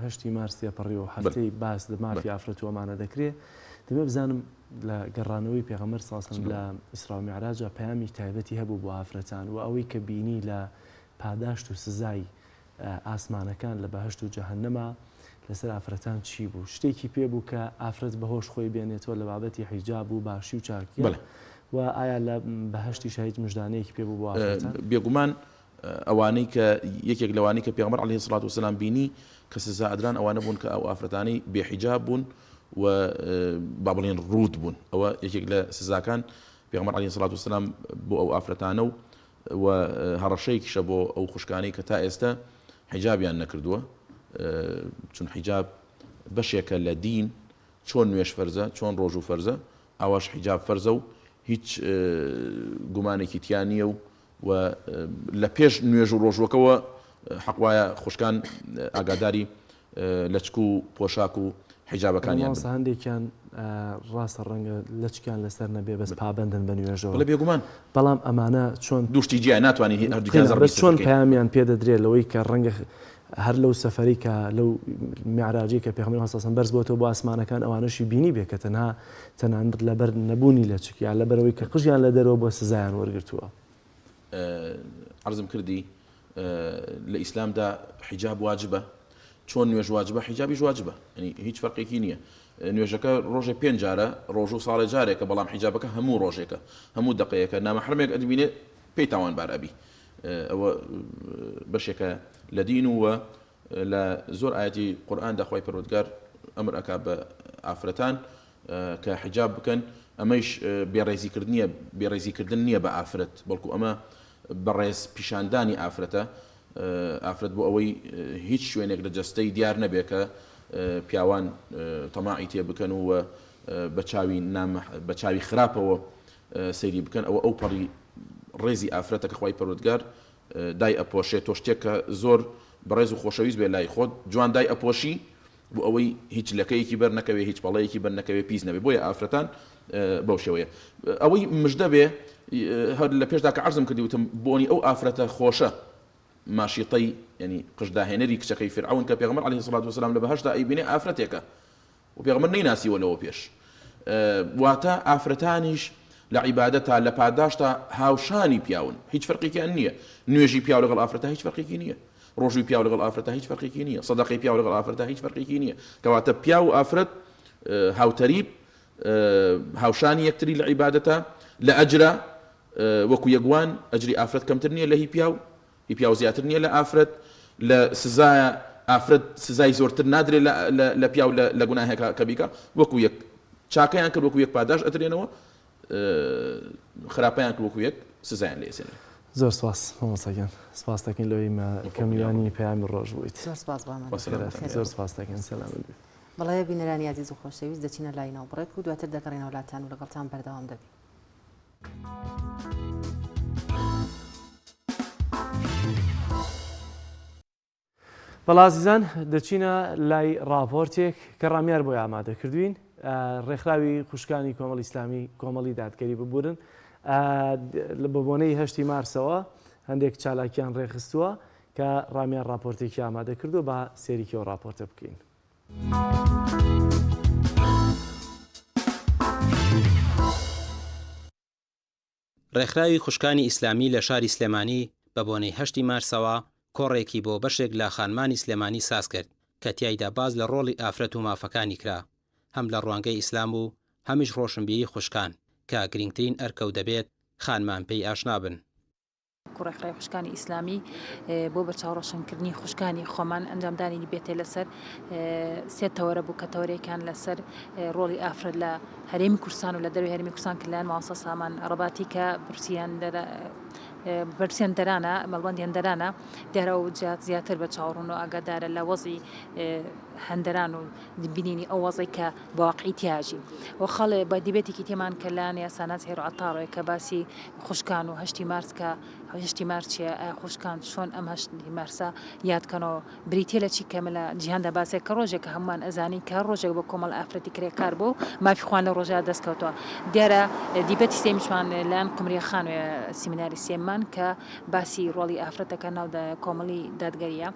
هەشتی مارس تێپەڕیوە و هەفتەی باس لە مافی ئافرەت و ئەمانە دەکرێ دەمەوێت بزانم لە گەڕانەوەی پێغەمبەر صلی اللە علیه و سلم لە ئیسرا و میعراجا پەیامی تایبەتی هەبوو بۆ ئافرەتان و ئەوەی کە بینی لە پاداشت و سزای ئاسمانەکان لە بەهەشت و جەهەنەما لەسەر ئافرەتان چی بوو؟ شتێکی پێ بوو کە ئافرەت بەهۆش خۆی بێنێتەوە لە بابەتی حیجاب و باشی و چاکیە؟ بەڵێ. و ئایا لە بەهەشتیشا هیچ مژدانەیەکی پێ بوو بۆ ئافرەتان؟ بێگومان ئەوانەی کە یەکێک لەوانەی کە پێغەمبەر علیە الصلوة والسلام بینی کە سزا ئەدران ئەوانە بوون کە ئەو ئافرەتانەی بێ حیجاب بوون و با بڵێن ڕووت بوون ئەوە یەکێک لە سزاکان پێغەمبەر علیە الصلوة والسلام بۆ ئەو ئافرەتانە و و هەڕەشەیەکیشە بۆ ئەو خوشکانەی کە تا ئێستە حیجابیان نەکردووە چون حیجاب بەشێکە لە دین چۆن نوێژ فەرزە چۆن ڕۆژوو فەرزە ئاواش حیجاب فەرزە و هیچ گومانێکی تیا نییە و و لە پێش نوێژ و ڕۆژوەکەوە حەق وایە خوشکان ئاگاداری لەچک و پۆشاک و حیجابەکانیان بن. مامۆستا هەندێکیان ڕاستە ڕەنگە لەچکیان لەسەر نەبێ بەس پابەندن بە نوێژەوە. بەڵێ بێگومان. بەڵام ئەمانە چۆن. دوو شتی جیایە ناتوانی هەردووکیان زەڕبی بەس چۆن پەیامیان پێ دەدرێ لەوەی کە ڕەنگە هەر لەو سەفەرەی کە لەو میعراجەی کە پێغەمبەری خوا صلی اللە علیه و سلم بەرز بۆتەوە بۆ ئاسمانەکان ئەوانەشی بینی بێ کە تەنها تەنانەت لەبەر نەبوونی لەچک یا لەبەرئەوەی کە قژیان لە دەرەوە بووە سزایان وەرگرتووە. عەرزم کردی لە ئیسلامدا حیجاب واجبە چۆن نوێژ واجبە حیجابیش واجبە یعنی هیچ فەرقێکی نییە نوێژەکە ڕۆژێ پێنج جارە ڕۆژ و ساڵێ جارێکە بەڵام حیجابەکە هەموو ڕۆژێکە هەموو دقەیەکە نامەحرمێک ئەدبینێ پێی تاوانبار ئەبی ئەوە بەشێکە لە دین و لە زۆر ئایەتی قورئاندا خوای پەروەردگار ئەمر ئەکا بە ئافرەتان کە حیجاب بکەن ئەمەیش بێڕێزی کردنیە بێڕێزی کردن نییە بە ئافرەت بەڵکو ئەمە بەڕێز پیشاندانی ئافرەتە ئافرەت بۆ ئەوەی هیچ شوێنێک لە جەستەی دیار نەبێ کە پیاوان تەماعی تێ بکەن و بە چاوی بە چاوی خراپەوە سەیری بکەن ئەوە ئەو پەڕی ڕێزی ئافرەتە کە خوای پەروەردگار دای ئەپۆشێ تۆ شتێک کە زۆر بەڕێز و خۆشەویست بێ لای خۆت جوان دای ئەپۆشی. بۆ ئەوەی هیچ لەکەیەکی بەر نەکەوێ هیچ پەڵەیەکی بەر نەکەوێ پیس نەبێ بۆیە ئافرەتان بەو شێوەیە ئەوەی مژدە بێ هەر لە پێشدا کە عەرزم کردی وتم بۆنی ئەو ئافرەتە خۆشە ماشیطەی یعنی قژداهێنەری کچەکەی فیرعەون کە پێغەمبەر عەلەیهی سڵات وسلام لە بەهەشتدا ئەیبینێ ئافرەتێکە و پێغەمبەر نەیناسیوە لەوە پێش واتە ئافرەتانیش لە عیبادەتا لە پاداشتا هاوشانی پیاون هیچ فەرقێکیان نییە نوێژی پیاو لەگەڵ ئافرەتا هیچ فەرقێکی نییە ڕۆژووی پیاو لەگەڵ ئافرەتا هیچ فەرقێکی نییە سەدەقەی پیاو لەگەڵ ئافرەتا هیچ فەرقێکی نییە کەواتە پیاو و ئافرەت هاوتەریب هاوشانی یەکتری لە عیبادەتا لە ئەجرا وەکو یەکوان ئەجری ئافرەت کەمتر نییە لە هی پیاو هی پیاو زیاتر نییە لە ئافرەت لە سزایە ئافرەت سزای زۆرتر نادرێت لە پیاو لە گوناهێکا کە بیکا وەکو یەک چاکەیان کرد وەکو یەک پاداش ئەدرێنەوە خراپەیان کرد وەکو یەک سزایان لێ ئەسێنن. زۆر سپاس مامۆستا گیان سپاس دەکەین لەوەی مە کە میوانی پەیامی ڕۆژ بوویت. زۆر سپاس بۆ ئامادەبوونت. زۆر سپاس دەکەین سەلامەت بیت. بەڵێ بینەرانی ئازیز و خۆشەویست دەچینە لای ناوبڕێک و دواتر دەگەڕێینەوە لاتان و لەگەڵتان بەردەوام دەبین. بەڵێ ئازیزان دەچینە لای ڕاپۆرتێک کە ڕامیار بۆی ئامادە کردوین ڕێکخراوی خوشکانی کۆمەڵی ئیسلامی کۆمەڵی دادگەری ببورن بە بۆنەی هەشتی مارسەوە هەندێک چالاکیان ڕێکخستووە کە ڕامیار ڕاپۆرتێکی ئامادە کردو با سێریکی ئەو ڕاپۆرتە بکەین. ڕێکخراوی خوشکانی ئیسلامی لە شاری سلێمانی بە بۆنەی هەشتی مارسەوە کۆڕێکی بۆ بەشێک لە خانمانی سلێمانی سازکرد کە تیایدا باس لە ڕۆڵی ئافرەت و مافەکانی کرا هەم لە ڕوانگەی ئیسلام و هەمیش ڕۆشنبیری خوشکان کە گرینگترین ئەرکە و دەبێت خانمان پێی ئاشنا بن. ڕێکخراوی خوشکانی ئیسلامی بۆ بەرچاوڕەشنکردنی خوشکانی خۆمان ئەنجامدانی بێتێ لەسەر سێ تەوەرە بوو کە تەوەرێکیان لەسەر ڕۆڵی ئافرەت لە هەرێمی کوردستان و لە دەروی هەرێمی کوردستان کە لایەن مامۆستا سامان ڕەباتی کە پرسیان بەرپرسیان دەرانە مەڵبەندیان دەرانە دیارە ئەو زیاتر بە چاوەڕوون و ئاگادارە لە وەزی هەندەران و بینینی ئەو وەزعەی کە بە واقعی تیا ئەژین و خەڵێ بە دیبێتێکی تێمان کە لایەن یاساناز هێرۆ عەتاڕێ کە باسی خوشکان و هەشتی مارس کە هەشتی مارس چیە ئایا خوشکان چۆن ئەم هەشتی مارسە یاد کەنەوە بریتیە لە چی کە ئێمە لە جیهاندا باسێک کە ڕۆژێک کە هەموومان ئەزانین کە هەر ڕۆژێک بە کۆمەڵ ئافرەتی کرێکار بوو مافی خۆیان لەو ڕۆژە دەست کەوتووە دیارە دیبەتی سێمیشمان لایەن قمریە خان سیمیناری سێممان کە باسی ڕۆڵی ئافرەتەکە ناو کۆمەڵی دادگەریە.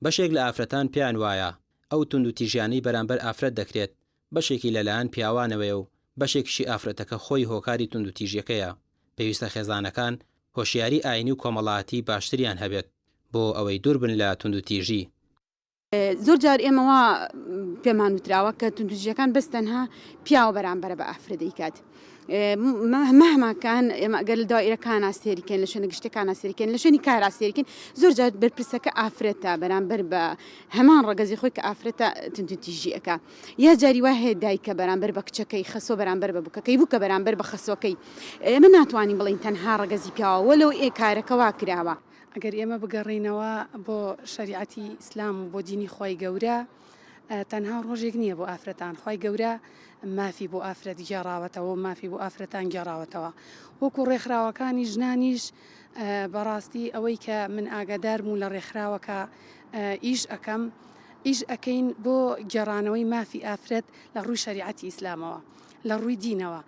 بەشێک لە ئافرەتان پێیان وایە ئەو توندوتیژیانەی بەرامبەر ئافرەت دەکرێت بەشێکی لەلایەن پیاوانەوەیە و بەشێکیشی ئافرەتەکە خۆی هۆکاری توندوتیژیەکەیە، پێویستە خێزانەکان هۆشیاری ئاینی و کۆمەڵایەتی باشتریان هەبێت بۆ ئەوەی دووربن لە توندوتیژی. زۆر جار ئێمە وا پێمان وتراوە کە توندوتیژیەکان بەس تەنها پیاوە بەرامبەرە بە ئافرەت دەیکات. مهما كان ئێمە ئەگەر لە دائیرەکانا سێری کەین لە شوێنە گشتەکانا سێری کەین لە شوێنی کارا سێری کەین زۆر جار بەرپرسەکە ئافرەتە بەرامبەر بە هەمان ڕەگەزی خۆی کە ئافرەتە توندوتیژی ئەکا یا جاری وا هەیە دایکە بەرامبەر بە کچەکەی خەسۆ بەرامبەر بە بووکەکەی بووکە بەرامبەر بە خەسۆکەی ئێمە ناتوانین بڵێین تەنها ڕەگەزی پیاوە وەلەو ئێ کارەکە وا کراوە. ئەگەر ئێمە بگەڕێینەوە بۆ شەریعەتی ئیسلام و بۆ دینی خوای گەورە تەنها ڕۆژێک نییە بۆ ئافرەتان خوای گەورە مافی بۆ ئافرەت گێڕاوەتەوە و مافی بۆ ئافرەتان گێڕاوەتەوە وەکو ڕێکخراوەکانی ژنانیش بەڕاستی ئەوەی کە من ئاگادارم و لە ڕێکخراوەکە ئیش ئەکەم ئیش ئەکەین بۆ گێڕانەوەی مافی ئافرەت لە ڕووی شەریعەتی ئیسلامەوە لە ڕووی دینەوە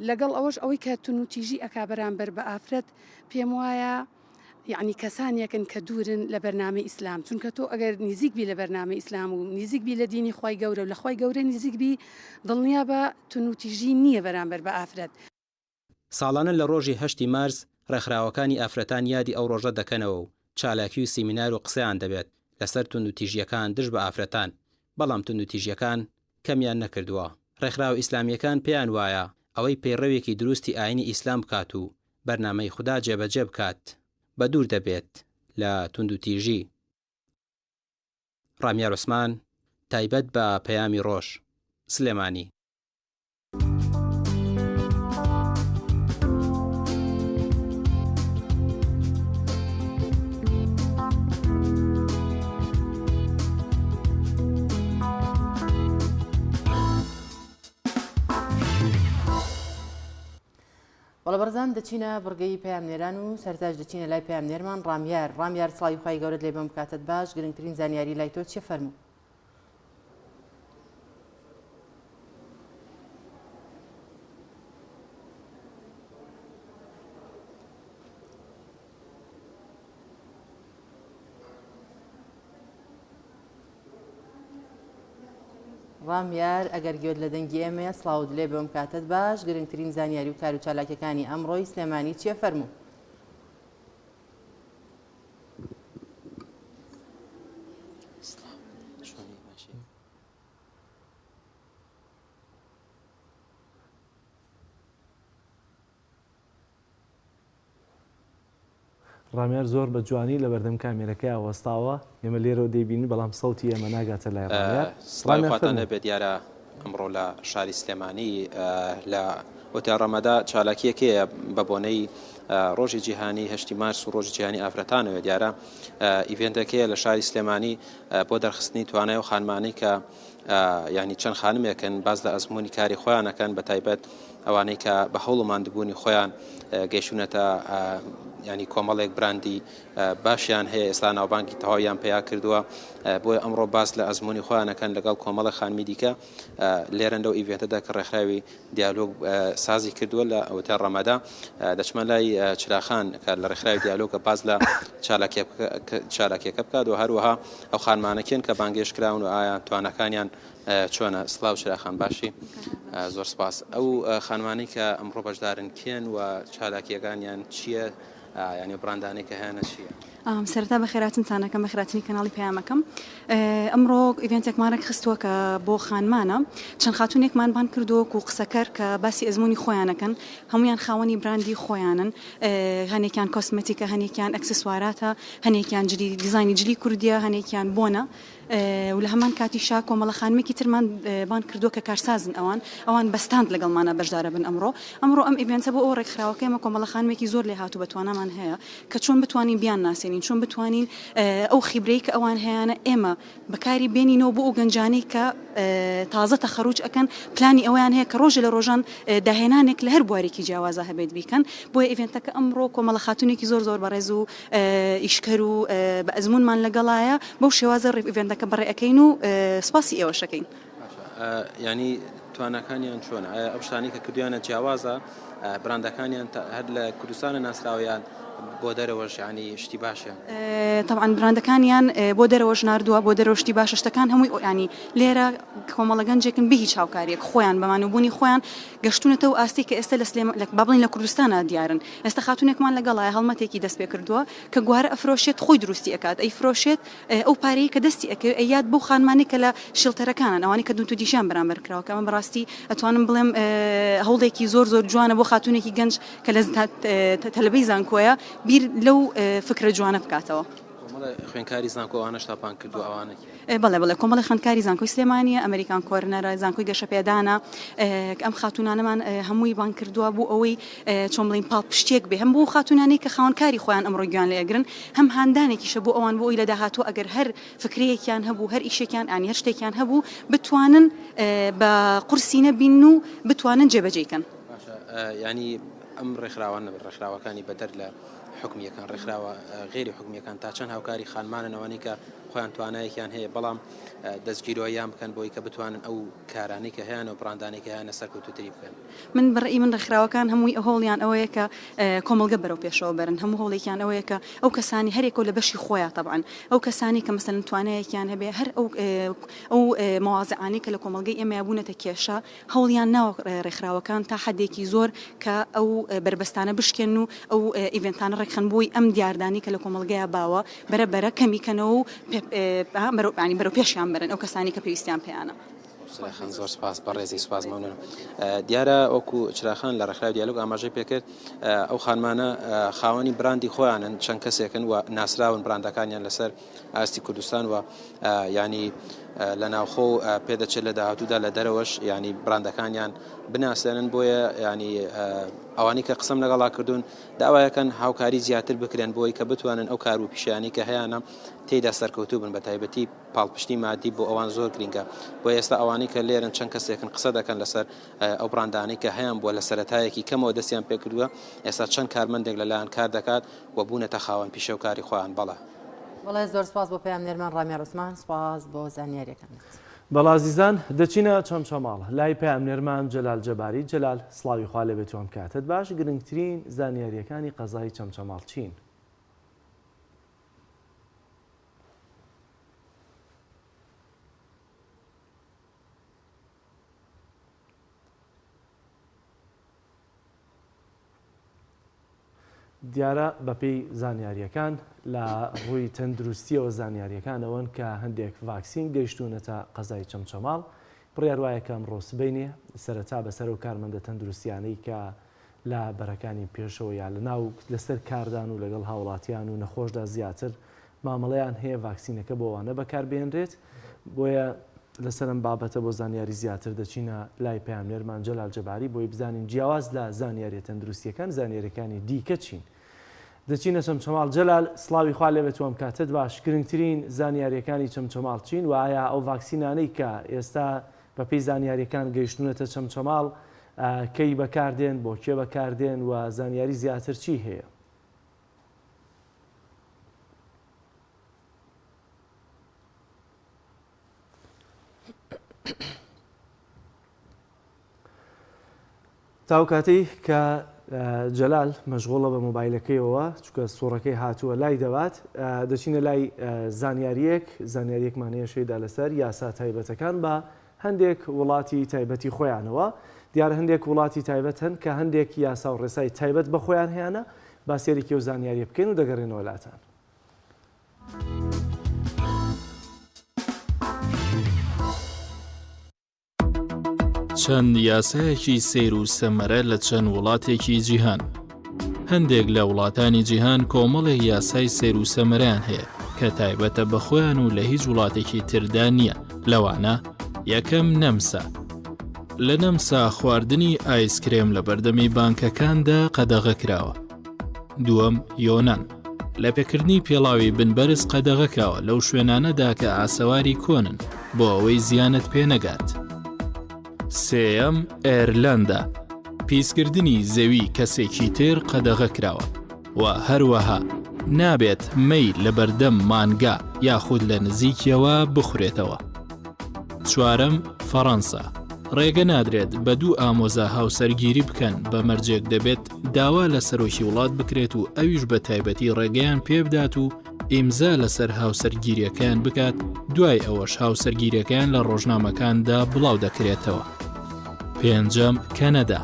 لەگەڵ ئەوەش ئەوەی کە تونوتیژی ئەکا بەرامبەر بە ئافرەت پێم وایە یەعنی کەسانێکن کە دوورن لە بەرنامەی ئیسلام چونکە تۆ ئەگەر نیزیک بی لە بەرنامەی ئیسلام و نیزیک بی لە دینی خوای گەورە و لە خوای گەورە نیزیک بی دڵنیابە تونوتیژی نییە بەرامبەر بە ئافرەت. ساڵانە لە ڕۆژی هەشتی مارس ڕێکخراوەکانی ئافرەتان یادی ئەو ڕۆژە دەکەنەوە و چالاکی و سیمینار و قسەیان دەبێت لەسەر توندوتیژییەکان دژ بە ئافرەتان، بەڵام توندوتیژییەکان کەمیان نەکردووە. ڕێکخراوە ئیسلامییەکان پێیان وایە ئەوەی پەیڕەوێکی دروستی ئاینی ئیسلام بکات و بەرنامەی خودا جێبەجێ بکات بەدوور دەبێت لە توندوتیژی. ڕامیار عوسمان، تایبەت بە پەیامی ڕۆژ، سلێمانی. بەڵێ بەڕێزان دەچینە بڕگەی پەیامنێران و سەرتاش دەچینە لای پەیامنێرمان ڕامیار. ڕامیار سڵاوی خوای گەورەت لێ بێ کاتت باش گرنگترین زانیاری لای تۆ چیە فەرموو. ڕامیار ئەگەر گوێت لە دەنگی ئێمەیە سڵاوت لێ بم کاتت باش گرنگترین زانیاری و کار و چالاکیەکانی ئەمڕۆی سلێمانی چیە فەرموو. ڕامیار زۆر بە جوانی لە بەردەم کامێرەکەیا وەستاوە، ئێمە لێرەوە دەیبینین بەڵام سەوتی ئێمە ناگاتە لای ڕامیار. سڵاوی ڕامیار خواتان فەرموو. لێبێت دیارە ئەمڕۆ لە شاری سلێمانی لە ئۆتێل ڕەمەدا چالاکیەک هەیە بە بۆنەی ڕۆژی جیهانی هەشتی مارس و ڕۆژی جیهانی ئافرەتانەوە دیارە event ێک هەیە لە شاری سلێمانی بۆ دەرخستنی توانای و خانمانەی کە یانی چەند خانمێکن باس لە ئەزموونی کاری خۆیان ئەکەن بە تایبەت ئەوانەی کە بە هەوڵ و ماندبوونی خۆیان گەیشتونەتە ینی کۆمەڵێک براندی باشیان هەیە ئێستا ناوبانگی تەواویان پیا کردووە بۆیە ئەمڕۆ باس لە ئەزمموی خۆیانەکەن لەگەڵ کۆمەڵە خانمی دیکە لێرەن لەو event ەدا کە ڕێکخراوی دیالۆگ سازی کردووە لە ئۆتێل ڕەمەدا دەچمە لای چراخان کە لە ڕێکخراوی دیالۆگە باس لە چالاکیەکە بکات و هەروەها ئەو خانمانە کێن کە بانگێشت کراون و ئایا تواناکانیان چۆنە؟ سڵاو چراخان باشی زۆر سپاس ئەو خانمانەی کە ئەمڕۆ بەشدارن کێن و چالاکیەکانیان چییە؟ یانی براندانەی کە هەیانە چییە؟ سەرەتا بەخێراتنتان ئەکەم بەخێراتنی کەناڵی پەیامەکەم ئەمڕۆ event ێکمان ڕێکخستووە کە بۆ خانمانە چەند خاتونێکمان بان کردووە وەکو قسەکەر کە باسی ئەزموونی خۆیانەکەن هەمویان خاوەنی براندی خۆیانن هەنێکیان cosmetic ە هەنێکیان ئەکسسواراتە هەنێکیان جلی دیزاینی جلی کوردیە هەنێکیان بۆنە و لە هەمان کاتیشا کۆمەڵە خانمێکی ترمان بانگ کردووە کە کارسازن ئەوان ئەوان بە ستاند لەگەڵمانە بەشدارە بن ئەمڕۆ ئەمڕۆ ئەم event ە بۆ ئەو ڕێکخراوەکە ئێمە کۆمەڵە خانمێکی زۆر لێهاتوو بە توانامان هەیە کە چۆن بتوانین بیان ناسێنین چۆن بتوانین ئەو خیبرەی کە ئەوان هەیانە ئێمە بەکاری بێنینەوە بۆ ئەو گەنجانەی کە تازە تەخەروج ئەکەن پلانی ئەوەیان هەیە کە ڕۆژێ لە ڕۆژان داهێنانێک لە هەر بوارێکی جیاوازا هەبێت بیکەن بۆیە event ەکە ئەمڕۆ کۆمەڵە خاتونێکی زۆر زۆر بەڕێز و ئیشکەر و بە ئەزموونمان لەگەڵایە بەو شێوازە ڕێک event ەکە بەڕێ ئەکەین و سوپاسی ئێوەش ئەکەین. باشە یانی تواناکانیان چۆنە؟ ئایا ئەو شتانەی کە کردویانە جیاوازە؟ براندەکانیان هەر لە کوردستانە ناسراوە یان بۆ دەرەوەش یانی شتی باشیان؟ تەبعەن براندەکانیان بۆ دەرەوەش ناردووە بۆ دەرەوە شتی باشە شتەکان هەمووی یانی لێرە کۆمەڵە گەنجێکن بێ هیچ هاوکاریەک خۆیان بە مانووبوونی خۆیان گەشتوونەتە ئەو ئاستەی کە ئێستا لە سلێما با بڵێین لە کوردستانا دیارن ئێستا خاتوونێکمان لەگەڵایە هەڵمەتێکی دەست پێ کردووە کە گوارە ئەفرۆشێت خۆی دروستی ئەکات ئەیفرۆشێت ئەو پارەی کە دەستی ئەکەوێ ئەیات بەو خانمانەی کە لە shelter ەکانن ئەوانەی کە توندوتیژیان بەرامبەر کراوە کە ئەمە بەڕاستی ئەتوانم بڵێم هەوڵێکی زۆر زۆر جوانە بۆ خاتوونێکی گەنج کە لە تەلەبەی زانکۆیە بیر لەو فکرە جوانە بکاتەوە. کۆمەڵێ خوێندکاری زانکۆ ئەوانەش تاپان کردووە ئەوانە کێن؟ بەڵێ بەڵێ کۆمەڵێ خوێندکاری زانکۆی سلێمانیە، ئەمریکان کۆرنەرە، زانکۆی گەشەپێدانە، ئەم خاتوونانەمان هەمووی بانگ کردووە بۆ ئەوەی چۆن بڵێین پاڵپشتیەک بێ هەم بۆ ئەو خاتوونانەی کە خاوەن کاری خۆیان ئەمڕۆ گیان لێ ئەگرن هەم هاندانێکیشە بۆ ئەوان بۆ ئەوەی لە داهاتوو ئەگەر هەر فکرەیەکیان هەبوو هەر ئیشێکیان یانی هەر شتێکیان هەبوو بتوانن بە قورسی نەبین و بتوانن جێبەجێی کەن. باشە یانی ئەم ڕێکخراوانە ڕێکخراوەکانی بەدەر لە حکومییەکان، ڕێکخراوە غەیری حکومییەکان تا چەند هاوکاری خانمانن ئەوانەی کە خۆیان توانایەکیان هەیە بەڵام دەستگیرۆییان بکەن بۆی کە بتوانن ئەو کارانەی کە هەیانە و بڕاندانەی کە هەیانە سەرکەوتووتری بکەن؟ من بە ڕەئی من ڕێکخراوەکان هەمووی هەوڵیان ئەوەیە کە کۆمەڵگە بەرەو پێشەوە بەرن هەموو هەوڵێکیان ئەوەیە کە ئەو کەسانی هەرێکەو لە بەشی خۆیا تەبعەن ئەو کەسانی کە مەسەلەن توانایەکیان هەبێ هەر ئەو ئەو مەوازعانەی کە لە کۆمەڵگەی ئێمەیا بوونەتە کێشە هەوڵیان ناوە ڕێکخراوەکان تا حەدێکی زۆر کە ئەو بەربەستانە بشکێنن و ئەو event انە ڕێکخەن بۆی ئەم دیاردانەی کە لە کۆمەڵگەیا باوە بەرە بەرە کەمی کەنەوە و بەرەو پێشیان بەرن ئەو کەسانەی کە پێویستیان پێیانە. چراخان زۆر سپاس بەڕێزی سپاس مەمنونم. دیارە وەکو چراخان لە ڕێکخراوی دیالۆگ ئاماژەی پێکرد ئەو خانمانە خاوەنی براندی خۆیانن چەند کەسێکن و ناسراون براندەکانیان لەسەر ئاستی کوردستان و یانی. لە ناوخۆ و پێدەچێت لە داهاتوودا لە دەرەوەش ینی براندەکانیان بناسێنن بۆیە ینی ئەوانەی کە قسەم لەگەڵا کردوون داوایەکەن هاوکاری زیاتر بکرێن بۆی کە بتوانن ئەو کار و پیشانی کە هەیانە تێیدا سەرکەوتوو بن بە تایبەتی پاڵپشتی مادی بۆ ئەوان زۆر گرینگە بۆ ئێستا ئەوانەی کە لێرن چەند کەسێکن قسە دەکەن لەسەر ئەو بڕاندانەی کە هەیان بووە لە سەرەتایەکی کەمەوە دەستیان پێکردووە ئێستا چەند کارمەندێک لەلایەن کار دەکات و بوونەتە خاوەن پیشە و کاری خۆیان بەڵێ. بەڵێ زۆر سپاس بۆ پەیامنێرمان ڕامیار عوسمان سپاس بۆ زانیاریەکانت. بەڵێ ئازیزان دەچینە چەمچەماڵ لای پەیامنێرمان جەلال جەباری جەلال سڵاوی خوا لێبێت و ئەم کاتەت باش گرنگترین زانیاریەکانی قەزای چەمچەماڵ چین؟ دیارە بەپێی زانیارییەکان لە ڕووی تەندروستییەوە زانیارییەکان ئەوەن کە هەندێک ڤاکسین گەیشتوونەتە قەزای چەمچەماڵ، بڕیار وایە کە ئەمڕۆ سبەینێ سەرەتا بەسەر ئەو کارمەندە تەندروستییانەی کە لە بەرەکانی پێشەوە یا لە ناو لەسەر کاردان و لەگەڵ هاوڵاتیان و نەخۆشدا زیاتر مامەڵەیان هەیە ڤاکسینەکە بۆ ئەوانە بەکاربهێنرێت، بۆیە لەسەر ئەم بابەتە بۆ زانیاری زیاتر دەچینە لای پەیامنێرمان جەلال جەباری بۆی بزانین جیاواز لە زانیاریە تەندروستیەکان زانیاریەکانی دیکە چین. دەچینە چەمچەماڵ جەلال سڵاوی خوا لێبێت و ئەم کاتەت باش گرنگترین زانیاریەکانی چەمچەماڵ چین و ئایا ئەو ڤاکسینانەی کە ئێستا بەپێی زانیاریەکان گەیشتونەتە چەمچەماڵ کەی بەکاردێن بۆ کێ بەکاردێن و زانیاری زیاتر چی هەیە؟ تاوکاتەی کە جەلال مەشغوڵە بە مۆبایلەکەیەوە چونکە سوڕەکەی هاتووە لای دەبات دەچینە لای زانیاریەک زانیاریەکمان هەیە شەیدا لەسەر یاسا تایبەتەکان بە هەندێک وڵاتی تایبەتی خۆیانەوە دیارە هەندێک وڵاتی تایبەت هەن کە هەندێک یاسا و ڕێسای تایبەت بە خۆیان هەیانە با سێرێکی ئەو زانیاریە بکەین و دەگەڕێنەوە لاتان. چەند یاسایەکی سەیر و سەمەرە لە چەند وڵاتێکی جیهان. هەندێک لە وڵاتانی جیهان کۆمەڵێک یاسای سەیر و سەمەرەیان هەیە کە تایبەتە بە خۆیان و لە هیچ وڵاتێکی تردا نییە، لەوانە، یەکەم نەمسا. لە نەمسا خواردنی ئایسکرێم لە بەردەمی بانکەکاندا قەدەغە کراوە. دووەم یۆنان. لە پێکردنی پێڵاوی بن بەرز قەدەغە کراوە لەو شوێنانەدا کە ئاسەواری کۆنن بۆ ئەوەی زیانت پێ نەگات. سێیەم ئێرلەندا. پیسکردنی زەوی کەسێکی تر قەدەغە کراوە و هەروەها نابێت مەی لەبەردەم مانگا یاخود لە نزیکیەوە بخورێتەوە. چوارەم، فەڕەنسا، ڕێگە نادرێت بە دوو ئامۆزا هاوسەرگیری بکەن بە مەرجێک دەبێت داوا لە سەرۆکی وڵات بکرێت و ئەویش بە تایبەتی ڕێگەیان پێبدات و ئیمزا لەسەر هاوسەرگیریەکەیان بکات دوای ئەوەش هاوسەرگیریەکەیان لە ڕۆژنامەکاندا بڵاو دەکرێتەوە. پێنجەم، کەنەدا،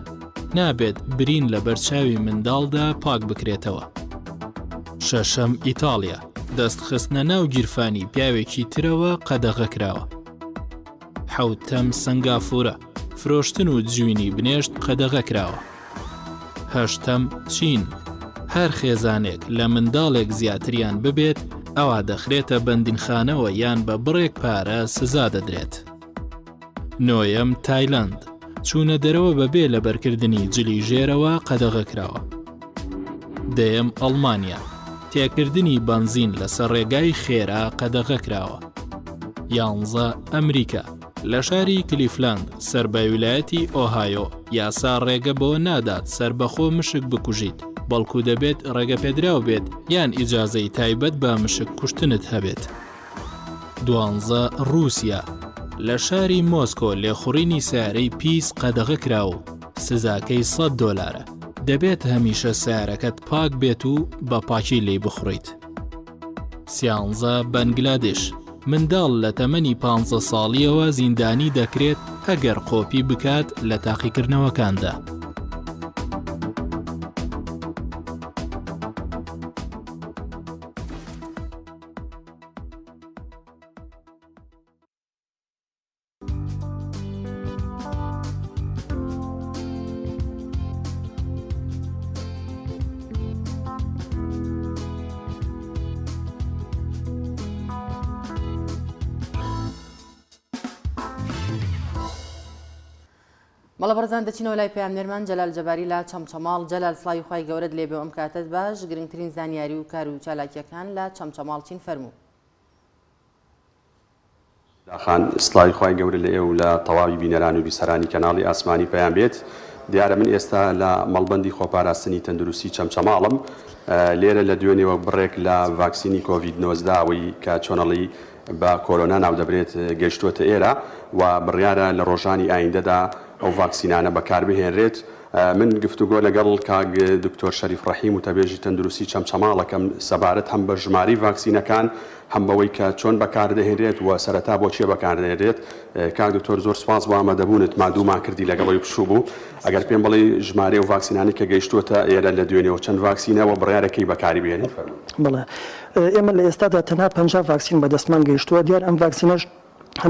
نابێت برین لەبەر چاوی منداڵدا پاک بکرێتەوە. شەشەم، ئیتاڵیا، دەست خستنە ناو گیرفانی پیاوێکی ترەوە قەدەغە کراوە. حەوتەم، سەنگافورە، فرۆشتن و جوینی بنێشت قەدەغە کراوە. هەشتەم، چین، هەر خێزانێک لە منداڵێک زیاتریان ببێت ئەوا دەخرێتە بەندینخانەوە یان بە بڕێک پارە سزا دەدرێت. نۆیەم، تایلەند، چوونە دەرەوە بەبێ لەبەرکردنی جلی ژێرەوە قەدەغە کراوە. دەیەم، ئەڵمانیا، تێکردنی بەنزین لەسەر ڕێگای خێرا قەدەغە کراوە. یانزە، ئەمریکا، لە شاری کلیفلاند سەر بە ویلایەتی ئۆهایۆ یاسا ڕێگە بەوە نادات سەربەخۆ مشک بکوژیت، بەڵکو دەبێت ڕێگەپێدراو بێت یان ئیجازەی تایبەت بە مشک کوشتنت هەبێت. دوانزە، ڕووسیا، لە شاری مۆسکۆ لێخوڕینی سەیارەی پیس قەدەغە کراوە و سزاکەی سەد دۆلارە، دەبێت هەمیشە سەیارەکەت پاک بێت و بە پاکی لێی بخوڕیت. سیانزە، بەنگلادش، منداڵ لە تەمەنی پانزە ساڵییەوە زیندانی دەکرێت ئەگەر قۆپی بکات لە تاقیکردنەوەکاندا. بەڵێ بەڕێزان دەچینەوە لای پەیامنێرمان جەلال جەباری لە چەمچەماڵ. جەلال سڵاوی خوای گەورەت لێبێ و ئەم کاتەت باش، گرنگترین زانیاری و کار و چالاکیەکان لە چەمچەماڵ چین فەرموو. داخان، سڵاوی خوای گەورە لە ئێوە و لە تەواوی بینەران و بیسەرانی کەناڵی ئاسمانی پەیام بێت. دیارە من ئێستا لە مەڵبەندی خۆپاراستنی تەندروستی چەمچەماڵم. لێرە لە دوێنێوە بڕێک لە ڤاکسینی کۆڤید 19 ئەوەی کە چۆنەڵی بە کۆرۆنا ناودەبرێت گەیشتووەتە ئێرە و بڕیارە لە ڕۆژانی ئایندەدا ئەو ڤاکسینانە بەکاربهێنرێت. من گفتوگۆ لەگەڵ کاک دکتۆر شەریف ڕەحیم وتەبێژی تەندروستی چەمچەماڵ ئەکەم سەبارەت هەم بە ژمارەی ڤاکسینەکان هەم بەوەی کە چۆن بەکاردەهێنرێت و سەرەتا بۆ کێ بەکاردەهێنرێت. کاک دکتۆر زۆر سوپاس بۆ ئامادەبوونت ماندوومان کردی لەگەڵ ئەوەی پشوو بوو. ئەگەر پێم بڵێی ژمارەی ئەو ڤاکسینانەی کە گەیشتووەتە ئێرە لە دوێنێوە چەند ڤاکسینە و بڕیارە کەی بەکاری بهێنن فەرموون. بەڵێ ئێمە لە ئێستادا تەنها 50 ڤاکسین بەدەستمان گەیشتووە، دیارە ئەم ڤاکسینەش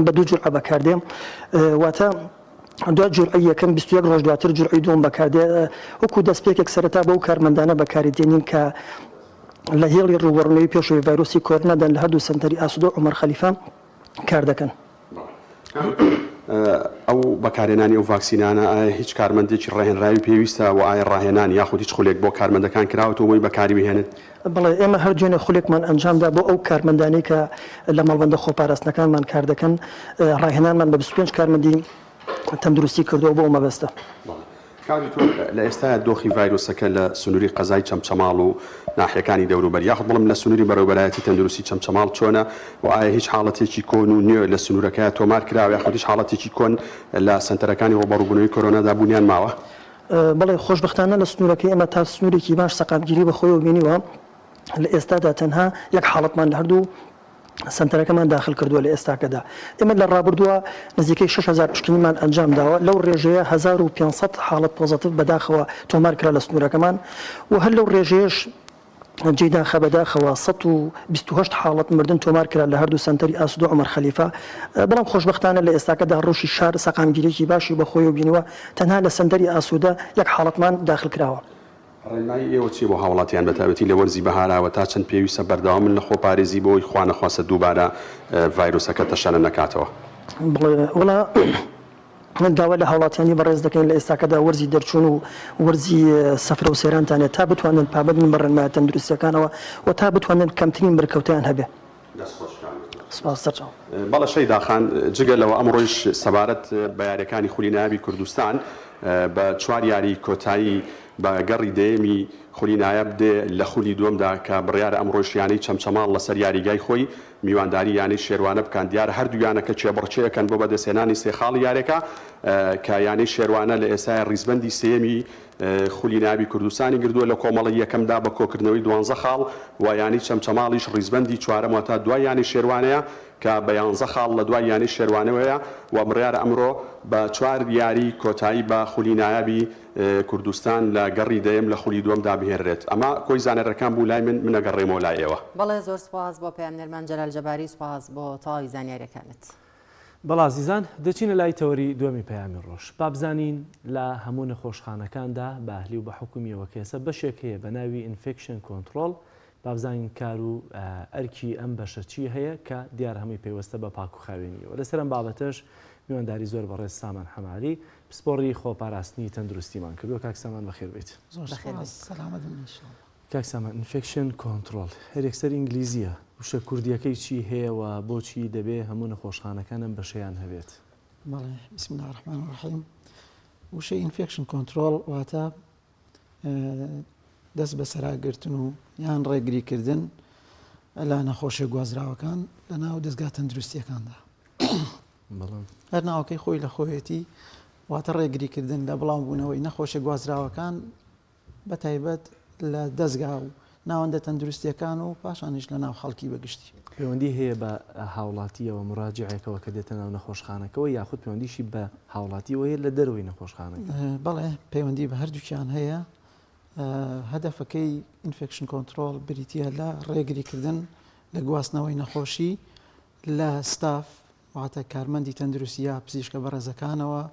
بە دوو جورعە بەکاردێ واتە دوای جورعەی یەکەم 21 ڕۆژ دواتر جورعەی دووەم بەکاردێ وەکو دەستپێکێک سەرەتا بەو کارمەندانە بەکاری دێنین کە لە هێڵی ڕووبەڕوونەوەی پێشەوەی ڤایرۆسی کۆرۆنادان لە هەردوو سەنتەری ئاسودە و عومەر خەلیفە کار دەکەن. ئەو بەکارهێنانی ئەو ڤاکسینانە ئایا هیچ کارمەندێکی ڕاهێنراوی پێویستە و ئایا ڕاهێنان یاخود هیچ خولێک بۆ کارمەندەکان کراوەتەوە بۆی بەکاری بهێنن؟ بەڵێ ئێمە هەر دوێنێ خولێکمان ئەنجامدا بۆ ئەو کارمەندانەی کە لە مەڵبەندە خۆپاراستنەکانمان کار دەکەن، ڕاهێنانمان بە 25 کارمەندی تەندروستی کردووە بۆ ئەو مەبەستە. کاک دکتۆر لە ئێستایا دۆخی ڤایرۆسەکە لە سنوری قەزای چەمچەماڵ و ناحیەکانی دەوروبەر یاخود بڵێم لە سنوری بەڕێوبەرایەتی تەندروستی چەمچەماڵ چۆنە و ئایا هیچ حاڵەتێکی کۆن و نوێ لە سنورەکەیا تۆمار کراوە یاخود هیچ حاڵەتێکی کۆن لە سەنتەرەکانی ڕوبەڕوبونەوەی کۆرۆنادا بونیان ماوە؟ بەڵێ خۆشبەختانە لە سنورەکەی ئێمە تا سنورێکی باش سەقامگیری بەخۆیەوە بینیوە لە ئێستادا تەنها یەک حاڵەتمان لە هەردوو سەنتەرەکەمان داخل کردووە لە ئێستاکەدا ئێمە لە ڕابردووە نزیکەی 6000 پشکنینمان ئەنجام داوە لەو ڕێژەیە 1500 حاڵەت positive بەداخەوە تۆمار کرا لە سنوورەکەمان و هەر لەو ڕێژەیەش جێی داخە بەداخەوە 128 حاڵەت مردن تۆمار کرا لە هەردوو سەنتەری ئاسودە عومەر خەلیفە بەڵام خۆشبەختانە لە ئێستاکەدا ڕەوشی شار سەقامگیریی باشی بەخۆیەوە بینیوە تەنها لە سەنتەری ئاسودە یەک حاڵەتمان داخل کراوە. ڕێنمایی ئێوە چیە بۆ هاوڵاتیان بەتایبەتی لە وەرزی بەهارا و تا چەند پێویستە بەردەوام بن لە خۆپارێزی بۆ ئەوەی خوانەخواستە دووبارە ڤایرۆسەکە تەشەنە نەکاتەوە؟ بەڵێ وەڵا داوا لە هاوڵاتیانی بەڕێز دەکەین لە ئێستاکەدا وەرزی دەرچوون و وەرزی سەفرە و سەیرانتانە تا بتوانن پابەند بن بە ڕێنمایە تەندروستیەکانەوە و تا بتوانن کەمترین بەرکەوتەیان هەبێ. دەست خۆش کاک دکتۆر. سپاس سەرچاو. بەڵێ شەیدا خان، جگە لەوە ئەمڕۆیش سەبارەت بە یاریەکانی خولی نایابی کوردستان بە چوار یاری کۆتایی بە گەڕی دەیەمی خولی نایاب دێ لە خولی دووەمدا کە بڕیارە ئەمڕۆیش یانەی چەمچەماڵ لەسەر یاریگای خۆی میوانداری یانەی شێروانە بکان دیارە هەردوو یانەکە کێبڕکێ ئەکەن بۆ بەدەستهێنانی سێ خاڵی یارێکە کە یانەی شێروانە لە ئێستایا ڕیزبەندی سێیەمی خولی نایابی کوردستانی گردووە لە کۆمەڵەی یەکەمدا بە کۆکردنەوەی دوانزە خاڵ و یانەی چەمچەماڵیش ڕیزبەندی چوارەم واتا دوای یانەی شێروانەیە کە بە یانزە خاڵ لە دوای یانەی شێروانەوەیە و بڕیارە ئەمرۆ بە چوار یاری کۆتایی بە خولی نایابی کوردستان لە گەڕی دەیەم لە خولی دووەمدا بهێنرێت. ئەمە کۆی زانیاریەکان بوو لای من، من ئەگەڕێمەوە لای ئێوە. بەڵێ زۆر سوپاس بۆ پەیامنێرمان جەلال جەباری سوپاس بۆ تەواوی زانیاریەکانت. بەڵێ ئازیزان دەچینە لای تەوەری دووەمی پەیامی ڕۆژ. با بزانین لە هەموو نەخۆشخانەکاندا بە ئەهلی و بە حکومیەوە کە ئێستا بەشێک هەیە بە ناوی infection control با بزانین کار و ئەرکی ئەم بەشە چی هەیە کە دیارە هەمووی پەیوەستە بە پاک و خاوێنیەوە. لەسەر ئەم بابەتەش میوانداری زۆر بەڕێز سامان حەمالی پسپۆڕی خۆپاراستنی تەندروستیمان کردووە. کاک سامان بەخێر بێیت. زۆر سوپاس، سەلامەت بن ان شاء اللە. کاک سامان infection control هەر یەکسەر ئینگلیزیە وشە کوردیەکەی چی هەیە و بۆچی دەبێ هەموو نەخۆشخانەکان ئەم بەشەیان هەبێت؟ بەڵێ بسم الله الرحمن الرحیم وشەی infection control واتە دەست بەسەراگرتن و یان ڕێگریکردن لە نەخۆشیە گوازراوەکان لە ناو دەستگا تەندروستیەکاندا هەر ناوەکەی خۆی لە خۆیەتی واتە ڕێگریکردن لە بڵاوبوونەوەی نەخۆشیە گوازراوەکان بە تایبەت لە دەزگا و ناوەندە تەندروستیەکان و پاشانیش لە ناو خەڵکی بە گشتی. پەیوەندی هەیە بە هاوڵاتیەوە مراجعێکەوە کە دێتە ناو نەخۆشخانەکەوە یاخود پەیوەندیشی بە هاوڵاتیەوە هەیە لە دەرەوەی نەخۆشخانەکە؟ بەڵێ پەیوەندی بە هەردووکیان هەیە. هەدەفەکەی infection control بریتیە لە ڕێگریکردن لە گواستنەوەی نەخۆشی لە ستاف واتە کارمەندی تەندروستی یا پزیشکە بەڕێزەکانەوە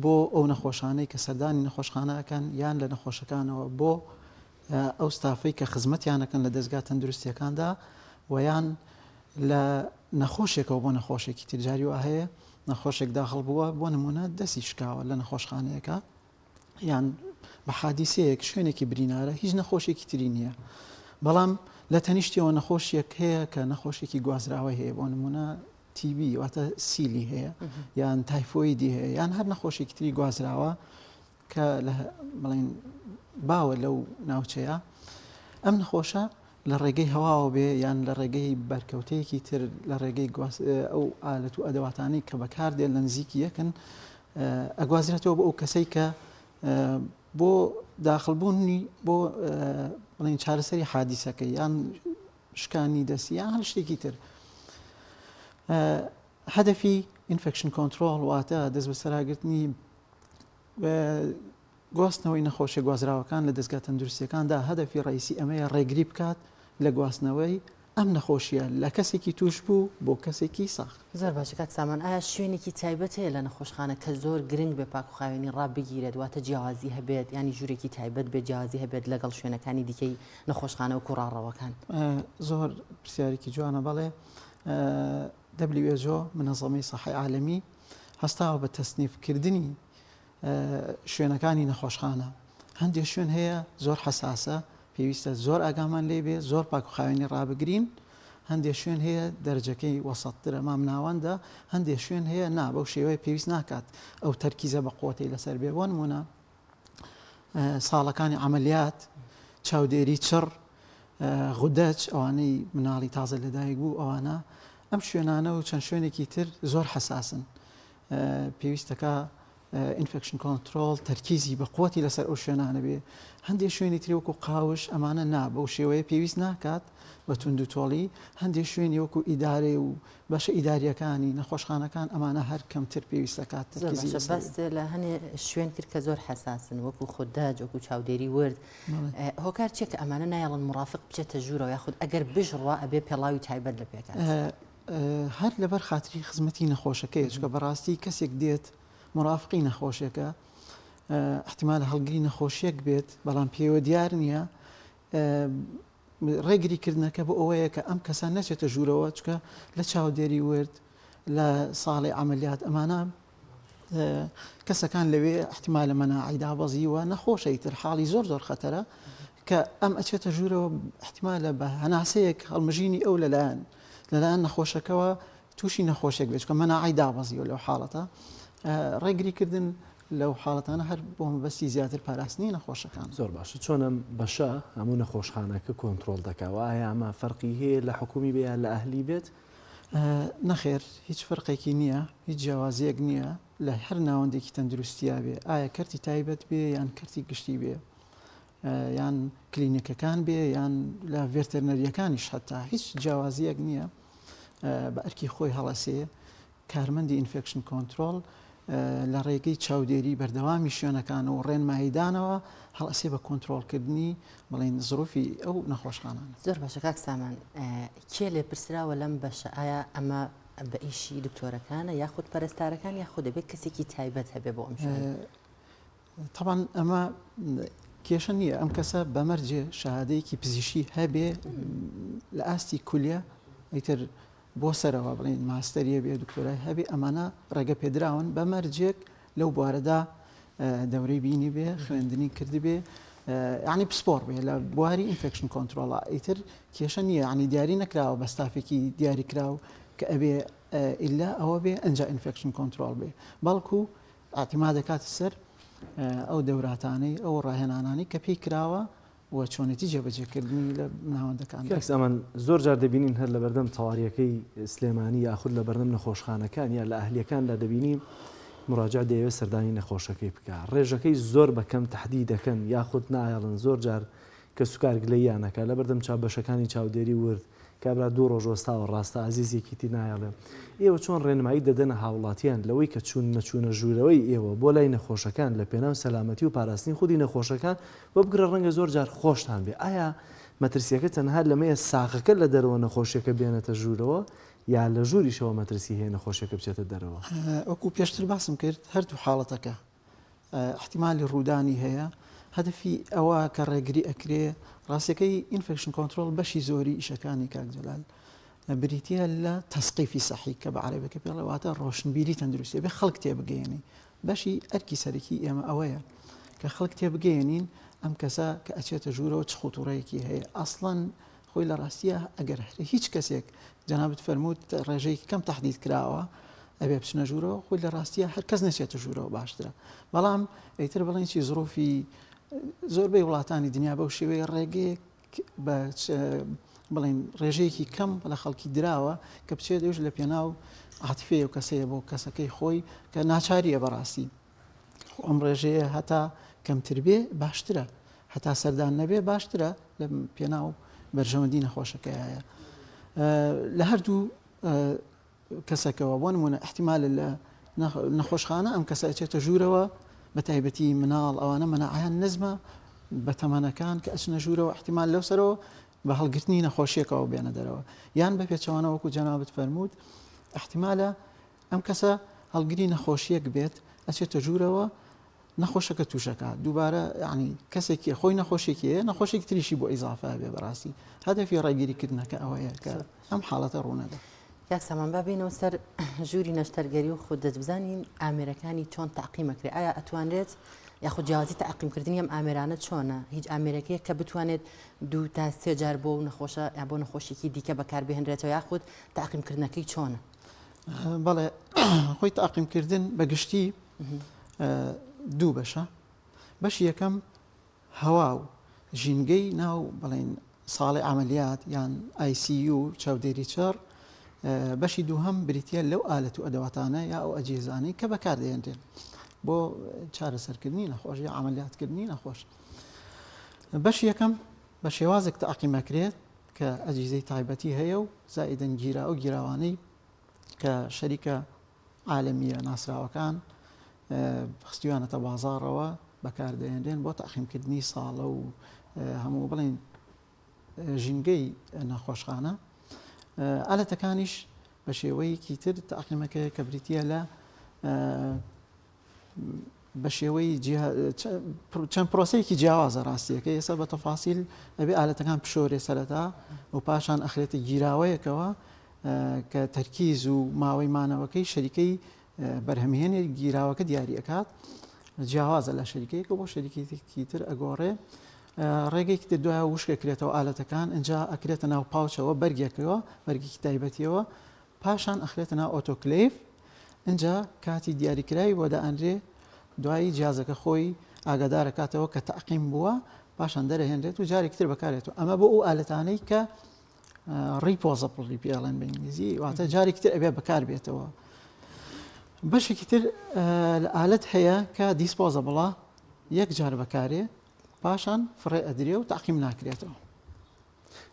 بۆ ئەو نەخۆشانەی کە سەردانی نەخۆشخانە ئەکەن یان لە نەخۆشەکانەوە بۆ ئەو ستافەی کە خزمەتیان ئەکەن لە دەزگا تەندروستیەکاندا و یان لە. نەخۆشێکەوە بۆ نەخۆشێکی تر جاری وا هەیە نەخۆشێک داخڵ بووە بۆ نمونە دەستی شکاوە لە نەخۆشخانەیەکە یان بە حادیسەیەک شوێنێکی برینارە هیچ نەخۆشێکی تری نییە بەڵام لە تەنیشتەوە نەخۆشیەک هەیە کە نەخۆشێکی گوازراوە هەیە بۆ نمونە TB واتە سیلی هەیە یان تایفۆیدی هەیە یان هەر نەخۆشێکی تری گوازراوە کە لە بڵین باوە لەو ناوچەیە ئەم نەخۆشە لە ڕێگەی هەواوە بێ یان لە ڕێگەی بەرکەوتەیەکی تر لە ڕێگەی ئەو ئالەت و ئەدەواتانەی کە بەکاردێن لە نزیکی یەکن ئەگوازرێتەوە بۆ ئەو کەسەی کە بۆ داخلبوونی بۆ بڵین چارەسەری حادیسەکە یان شکانی دەستی یان هەر شتێکی تر هەدەفی infection control واتە دەست بەسەراگرتنی گواستنەوەی نەخۆشیە گوازراوەکان لە دەزگا تەندروستیەکاندا هەدەفی ڕەئیسی ئەمەیە ڕێگری بکات لە گواستنەوەی ئەم نەخۆشیە لە کەسێکی توشبوو بۆ کەسێکی ساغ. زۆر باشە کاک سامان ئایا شوێنێکی تایبەت هەیە لە نەخۆشخانە کە زۆر گرنگ بێ پاک و خاوێنی ڕابگیرێت واتە جیاوازی هەبێت یانی ژوورێکی تایبەت بێت جیاوازی هەبێت لەگەڵ شوێنەکانی دیکەی نەخۆشخانە وەکو ڕاڕەوەکان؟ زۆر پرسیارێکی جوانە بەڵێ WHO منەزەمەی سەحەی عالەمی هەستاوە بە تەسنیف کردنی شوێنەکانی نەخۆشخانە هەندێک شوێن هەیە زۆر حەساسە پێویستە زۆر ئاگامان لێ بێ زۆر پاک و خاوێنی ڕابگرین هەندێک شوێن هەیە دەرجەکەی وەسەتترە مامناوەندە هەندێک شوێن هەیە نا بەو شێوەیە پێویست ناکات ئەو تەرکیزە بە قوتەی لەسەر بێ بۆ نمونە ساڵەکانی عملیات چاودێری چڕ غودەچ ئەوانەی مناڵی تازە لەدایک بوو ئەوانە ئەم شوێنانە و چەند شوێنێکی تر زۆر حەساسن پێویستەکە infection control تەرکیزی بە قوتی لەسەر ئەو شوێنانە بێ هەندێک شوێنی تری وەکو قاوش ئەمانە نا بەو شێوەیە پێویست ناکات بە توند و تۆڵی هەندێک شوێنی وەکو ئیدارەی و بەشە ئیداریەکانی نەخۆشخانەکان ئەمانە هەر کەمتر پێویست دەکات تەرکیزی لەسەر باست لە هەنێ شوێن کرد کە زۆر حەساسن وەکو خوداج وەکو چاودێری ورد هۆکار چیە کە ئەمانە نایەڵن مڕافق بچێتە ژوورەوە یاخود ئەگەر بشڕوا ئەبێ پێڵاوی تایبەت لە پێکات؟ هەر لەبەر خاتری خزمەتی نەخۆشەکەیە چونکە بەڕاستی کەسێک دێت مرافقی نەخۆشێکە احتیمال هەڵگری نەخۆشیەک بێت بەڵام پێوە دیار نییە ڕێگری کردنەکە بۆ ئەوەیە کە ئەم کەسە نەچێتە ژوورەوە چکە لە چاودێری ورد لە ساڵی عملیات ئەمانە کەسەکان لەوێ احتیمالە مەناعی دابەزیوە نەخۆشە ئیتر حاڵی زۆر زۆر خەتەرە کە ئەم ئەچێتە ژوورەوە احتیمالە بە هەناسەیەک هەڵمژینی ئەو لەلایەن لەلایەن نەخۆشەکەوە تووشی نەخۆشێک بێت چونکە مەناعی دابەزیوە لەو حاڵەتە ڕێگریکردن لەو حاڵەتانە هەر بۆ مەبەستی زیاتر پاراستنی نەخۆشەکان. زۆر باشە چۆن ئەم بەشە هەموو نەخۆشخانەکە کۆنترۆڵ دەکا وە ئایا ئەمە فەرقی هەیە لە حکومی بێ یان لە ئەهلی بێت؟ نەخێر هیچ فەرقێکی نییە هیچ جیاوازیەک نییە لە هەر ناوەندێکی تەندروستیا بێ ئایا کەرتی تایبەت بێ یان کەرتی گشتی بێ یان کلینیکەکان بێ یان لە ڤێرتەرنەریەکانیش حتا هیچ جیاوازیەک نییە بە ئەرکی خۆی هەڵەسێ کارمەندی infection control لە ڕێگەی چاودێری بەردەوامی شوێنەکان و ڕێنماییدانەوە هەڵئەسێ بە کۆنترۆڵکردنی بڵێین زروفی ئەو نەخۆشخانانە. زۆر باشە کاک سامان کێ لێپرسراوە لەم بەشە ئایا ئەمە بە ئیشی دکتۆرەکانە یاخود پەرستارەکان یاخود دەبێت کەسێکی تایبەت هەبێ بۆ ئەم شوێنە؟ تەبعەن ئەمە کێشە نییە ئەم کەسە بەمەرجێ شەهادەیەکی پزیشکی هەبێ لە ئاستی کولیە ئیتر بۆ سەرەوە بڵێین ماستەریە بێ دکتۆرای هەبێ ئەمانە ڕێگە پێدراون بە مەرجێک لەو بوارەدا دەورەی بینی بێ خوێندنی کردبێ ینی پسپۆر بێ لە بواری infection control ە ئیتر کێشە نییە ینی دیاری نەکراوە بە ستافێکی دیاریکراو کە ئەبێ ئللا ئەوە بێ ئەنج infection control بێ بەڵکو ئاعتیما دەکاتە سەر ئەو دەوراتانەی ئەو ڕاهێنانانی کە پێی کراوە و چۆنێتی جێبەجێکردنی لە ناوەندەکاندا. کاک سامان زۆر جار دەبینین هەر لەبەردەم تەواریەکەی سلێمانی یاخود لەبەردەم نەخۆشخانەکان یا لە ئەهلیەکاندا دەبینی مراجع دەیەوێت سەردانی نەخۆشەکەی بکا ڕێژەکەی زۆر بە کەم تەحدید دەکەن یاخود نایەڵن زۆر جار کەسوکار گلەییان ئەکا لەبەردەم چا بەشەکانی چاودێری ورد کابرا دوو ڕۆژ وەستاوە ڕاستە ئازیز یەکیتی نایەڵێ ئێوە چۆن ڕێنمایی دەدەنە هاوڵاتیان لەوەی کە چوون نەچوونە ژوورەوەی ئێوە بۆ لای نەخۆشەکان لە پێناو سەلامەتی و پاراستنی خودی نەخۆشەکان و بگرە ڕەنگە زۆر جار خۆشتان بێ ئایا مەترسیەکە تەنها لەمەیە ساغەکە لە دەرەوە نەخۆشیەکە بێنێتە ژوورەوە یا لە ژووریشەوە مەترسی هەیە نەخۆشیەکە بچێتە دەرەوە؟ وەکو پێشتر باسم کرد هەردوو حاڵەتەکە ئیحتیمالی ڕوودانی هەیە، هەدەفی ئەوە کە ڕێگری ئەکرێ، ڕاستیەکەی infection control بەشی زۆری ئیشەکانی کاک جەلال. بریتییە لە تەسقیفی سەحی کە بە عەرەبەکە پێڵێ واتە ڕۆشنبیری تەندروستی بێ خەڵک تێبگەیەنی بەشی ئەرکی سەرەکی ئێمە ئەوەیە کە خەڵک تێبگەیەنین ئەم کەسە کە ئەچێتە ژوورەوە چ خوتوڕەیەکی هەیە ئەسڵەن خۆی لە ڕاستیە ئەگەر هیچ کەسێک جەنابت فەرمووت ڕێژەیەکی کەم تەحدید کراوە ئەبێ بچنە ژوورەوە خۆی لە ڕاستیە هەر کەس نەچێتە ژوورەوە باشترە بەڵام ئیتر بڵێن چی زروفی زۆربەی وڵاتانی دنیا بەو شێوەیە ڕێگەیەک بە بڵێن ڕێژەیەکی کەم لە خەڵکی دراوە کە بچێت ئەوش لە پێناو عاتفەیە و کەسەیە بۆ کەسەکەی خۆی کە ناچاریە بەڕاستی خۆ ئەم ڕێژەیە هەتا کەمتر بێ باشترە هەتا سەردان نەبێ باشترە لە پێناو بەرژەوەندی نەخۆشەکەیە لە هەردوو کەسەکەوە بۆ نمونە احتیمال لە نەخۆشخانە ئەم کەسە ئەچێتە ژوورەوە بە تایبەتی مناڵ ئەوانە مەناعیان نزمە بە تەمەنەکان کە ئەچنە ژوورەوە احتیمال لەو سەرەوە بە هەڵگرتنی نەخۆشیەکەوە بێنە دەرەوە یان بە پێچەوانە وەکو جەنابت فەرمووت احتیمالە ئەم کەسە هەڵگری نەخۆشیەک بێت ئەچێتە ژوورەوە نەخۆشەکە توشەکە دووبارە ینی کەسێکی خۆی نەخۆشێکی هەیە نەخۆشێکی تریشی بۆ ئیزافە بێ بەڕاستی هەدەفی ڕێگیری کردنەکە ئەوەیە کە ئەم حاڵەتە ڕوونەدا. کاک سامان با بێینەوە سەر ژووری نەشتەرگەری و خود دەست بزانین ئامێرەکانی چۆن تاقیمەکرێ ئایا ئەتوانرێت یاخود جیاوازی تاقیمکردنی ئەم ئامێرانە چۆنە هیچ ئامێرەکەیە کە بتوانێت دوو تا سێ جار بۆ نەخۆشە یا بۆ نەخۆشیکی دیکە بەکاربهێنرێتەوە یاخود تاقیمکردنەکەی چۆنە؟ بەڵێ خۆی تاقیمکردن بە گشتی دوو بەشە بەشی یەکەم هەوا و ژینگەی ناو بڵێن ساڵی عملیات یان ICU چاودێری چڕ بەشی دووهەم بریتە لەو ئالەت و ئەدەواتانە یا ئەو ئەجیزانەی کە بەکاردێنرێن بۆ چارەسەرکردنی نەخۆش یا عملیاتکردنی نەخۆش بەشی یەکەم بە شێوازێک تاقیمەکرێت کە ئەجیزەی تایبەتی هەیە و زائیدەن گیرا ئەو گیراوانەی کە شەریکە عالەمییە ناسراوەکان خستویانەتە بازاڕەوە بەکاردەهێنرێن بۆ تاقیمکردنی ساڵە و هەموو بڵین ژینگەی نەخۆشخانە ئالەتەکانیش بە شێوەیەکی تر تاقیمەکەیە کە بریتە لە بە شێوەی چەند پرۆسەیەکی جیاوازە ڕاستیەکە ئێستا بە تەفاسیل ئەبێ ئالەتەکان پشۆرێ سەرەتا و پاشان ئەخرێتە گیراوەیەکەوە کە تەرکیز و ماوەی مانەوەکەی شەریکەی بەرهەمهێنێ گیراوەکە دیاری ئەکات جیاوازە لە شەریکەیەکە بۆ شەریکێکی تر ئەگۆڕێ ڕێگەیەکی تر دوایە وشکەکرێتەوە ئالەتەکان ئینجا ئەکرێتە ناو پاوچەوە بەرگێکەوە بەرگێکی تایبەتیەوە پاشان ئەخرێتە ناو ئۆتۆکلەیڤ ئینجا کاتی دیاریکراوی بۆ دائەنرێ دوایی جیازەکە خۆی ئاگادار ئەکاتەوە کە تەعقیم بووە پاشان دەرەهێنرێت و جارێکی تر بەکارێت و ئەمە بۆ ئەو ئالەتانەی کە reposable ی پێڵێن بە ئینگلیزی واتە جارێکی تر ئەبێ بەکار بێتەوە بەشێکی تر لە ئالەت هەیە کە disposable ە یەک جار بەکارێ پاشان فڕێ ئەدرێ و تەعقیم ناکرێتەوە.